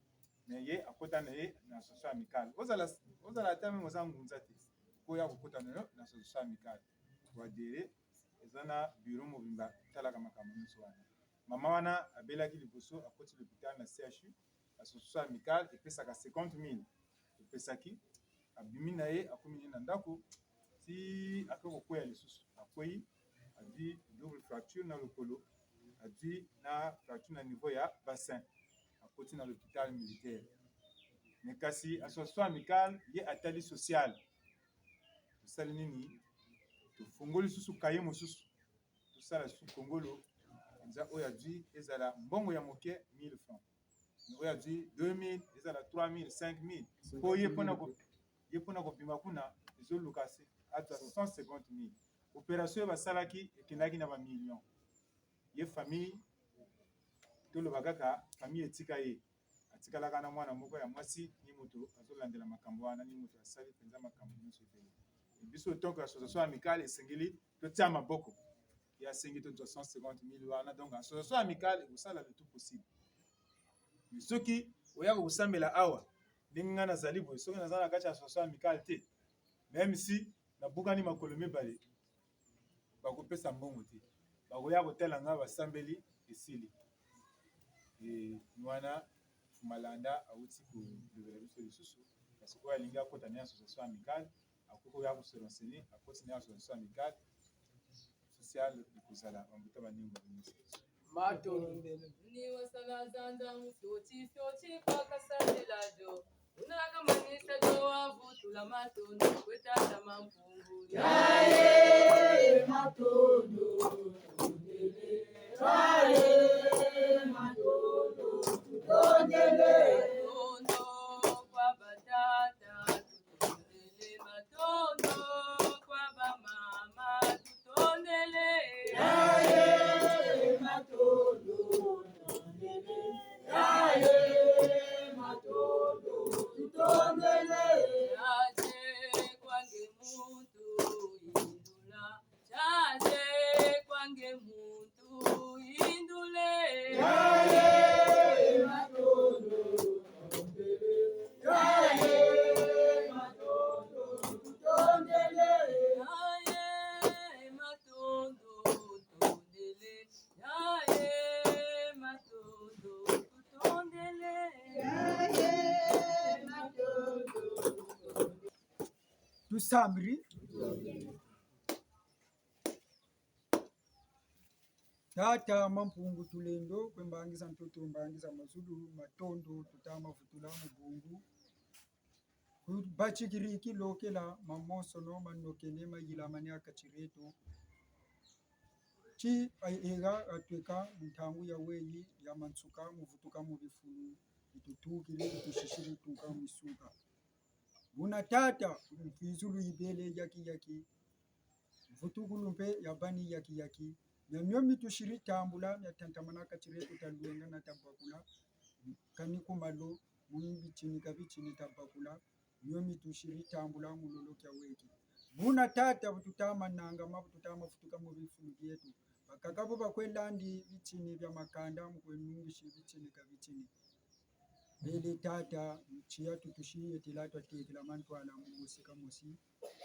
Mais ye akota na ye na association amicale. Ozala, ozala ata même oza ngunza te, koya kokota na yo na association amicale. Koadhérer, eza na bureau mobimba etalaka makambo nyonso wana. Mama wana abelaki liboso, akoti l'hôpital na C H U, association amicale epesaka cinquante mille. Epesaki, abimi na ye, akomi na ye na ndako, ti ake kokweya lisusu. Akwei, azwi double fracture na lokolo, azwi na fracture na niveau ya bassin, akoti na l'hôpital militaire. Mais kasi association amicale, ye atali social. Tosali nini? Tofungoli lisusu cahier mosusu, tosala lisusu kongolo, eza oyo azwi ezala mbongo ya moke, mille francs. Oyo azwi deux mille, ezala trois mille, cinq mille. Po ye mpona ko-, ye mpona kobima kuna, ezoluka se, azwa cent cinquante mille. Opération oyo basalaki ekendaki na ba millions. Ye famille, toloba kaka, famille etika ye. Atikalaka na mwana moko ya mwasi, ni moto azolandela makambo wana, ni moto asali mpenza makambo nyonso ebele. E biso, tant que association amicale, esengeli totia maboko. Ye asengi tozwa cent cinquante mille wana. Donc, association amicale ekosala le tout possible. Mais soki oya kosambela awa, ndenge ngai nazali boye, soki naza na kati ya association amicale te, même si nabukani makolo mibale, bakopesa mbongo te. Bakoya kotala ngai, basambeli, esili. E, wana Malanda auti kolobela biso lisusu, parce que oyo alingi akota na association amicale, akoki koya ko se renseigner, akoti na association amicale, sociale ekozala. Bambuta baninga, bambuta. Matondo. Ni wasala zanza mu fioti, fioti kwa kasandila jo. Una kamanisa jo wavutula matondo kwe Tata Mampungu. Yaye matondo, yaye matondo, tondele. Matondo kwa batata, tutondele. Matondo kwa bamama, tutondele. Yaye matondo, tondele. Yaye matondo, tutondele. Yaye kwa nge muntu, yindula. Yaye kwa nge muntu, yindule. Yaye matondo, tondele. Yaye matondo, tutondele. Yaye matondo, tondele. Yaye matondo, tutondele. Yaye matondo, tutondele. Tusambiri. Tata Mampungu Tulendo, kwe mbangi za ntoto, mbangi za mazulu, matondo tuta mavutula mu bungu. Kubatikiri kilokela mamonsono manokene mayilamane a kati dieto. Ti a-, ega atweka mu ntangu ya weyi ya mansuka mu vutuka mu bifulu, bitutukiri, bitusisiri tuka mu isuka. Buna Tata, mfwizulu ibele yaki yaki, mvutukulu mpe yabani yaki yaki. Mia mio mitusiri tambula, mia tantamana kati dieto, talwenga na tabakula, kani ku malo, mu bitini ka bitini tabakula, mio mitusiri tambula mu lolo kia weki. Buna Tata, bu tuta manangama, bu tuta mavutuka mu bifulu bieto, bakaka bo bakwe landi bitini bia makanda, mu kwe nungisi bitini ka bitini. Bele Tata, mu tiya tutusi etela twatekela mantwala mu mosi ka mosi,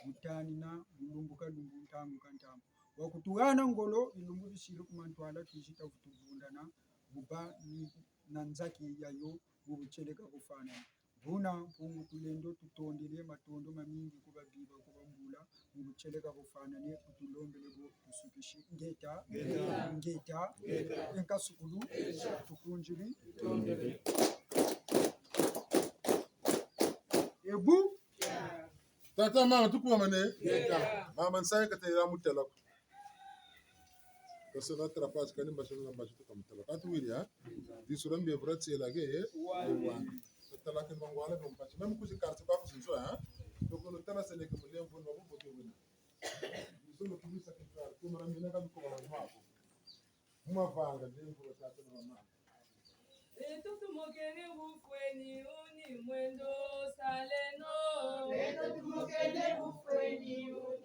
mu tanina, mu lumbu ka lumbu, ntangu ka ntangu. Wakutuhana ngolo, bilumbu bisiri ku mantwala, twizidi vutu vundana, mu ba ni na nzaki yayo, mu bukeleka kufanana. Buna Mpungu Tulendo, tutondele, matondo mamingi ku babiba, ku bambula, mu bukeleka kufanana, kutulombele bo tusukisi. Ngeta. Ngeta. Ngeta. Ngeta. E nkasukulu. Ngeta. Tukunzidi. Tutondele. Ebu. Tata, mama, tukuwa mane? Yeka. Mama, nsayi kata ila mu tala ko. Kasala trapaz kani mbasi na mbasi tuka mu tala ko. Katuwiri, ha? Disura mbe vura tsela ke, eh? Wa. Wa. Tala ke mbangwala kwa mpasi. Mama kusi karti kwa kusinzo, ha? Toko no tala sene ke mulembo no bubu ke wina. Disura kumisa ke karti, mara mina ka biko wa mwa ko. Mavanga, lemvo, batata na bamama. Beto tumokene bufweni, uni mwendo saleno. Beto tumokene bufweni, uni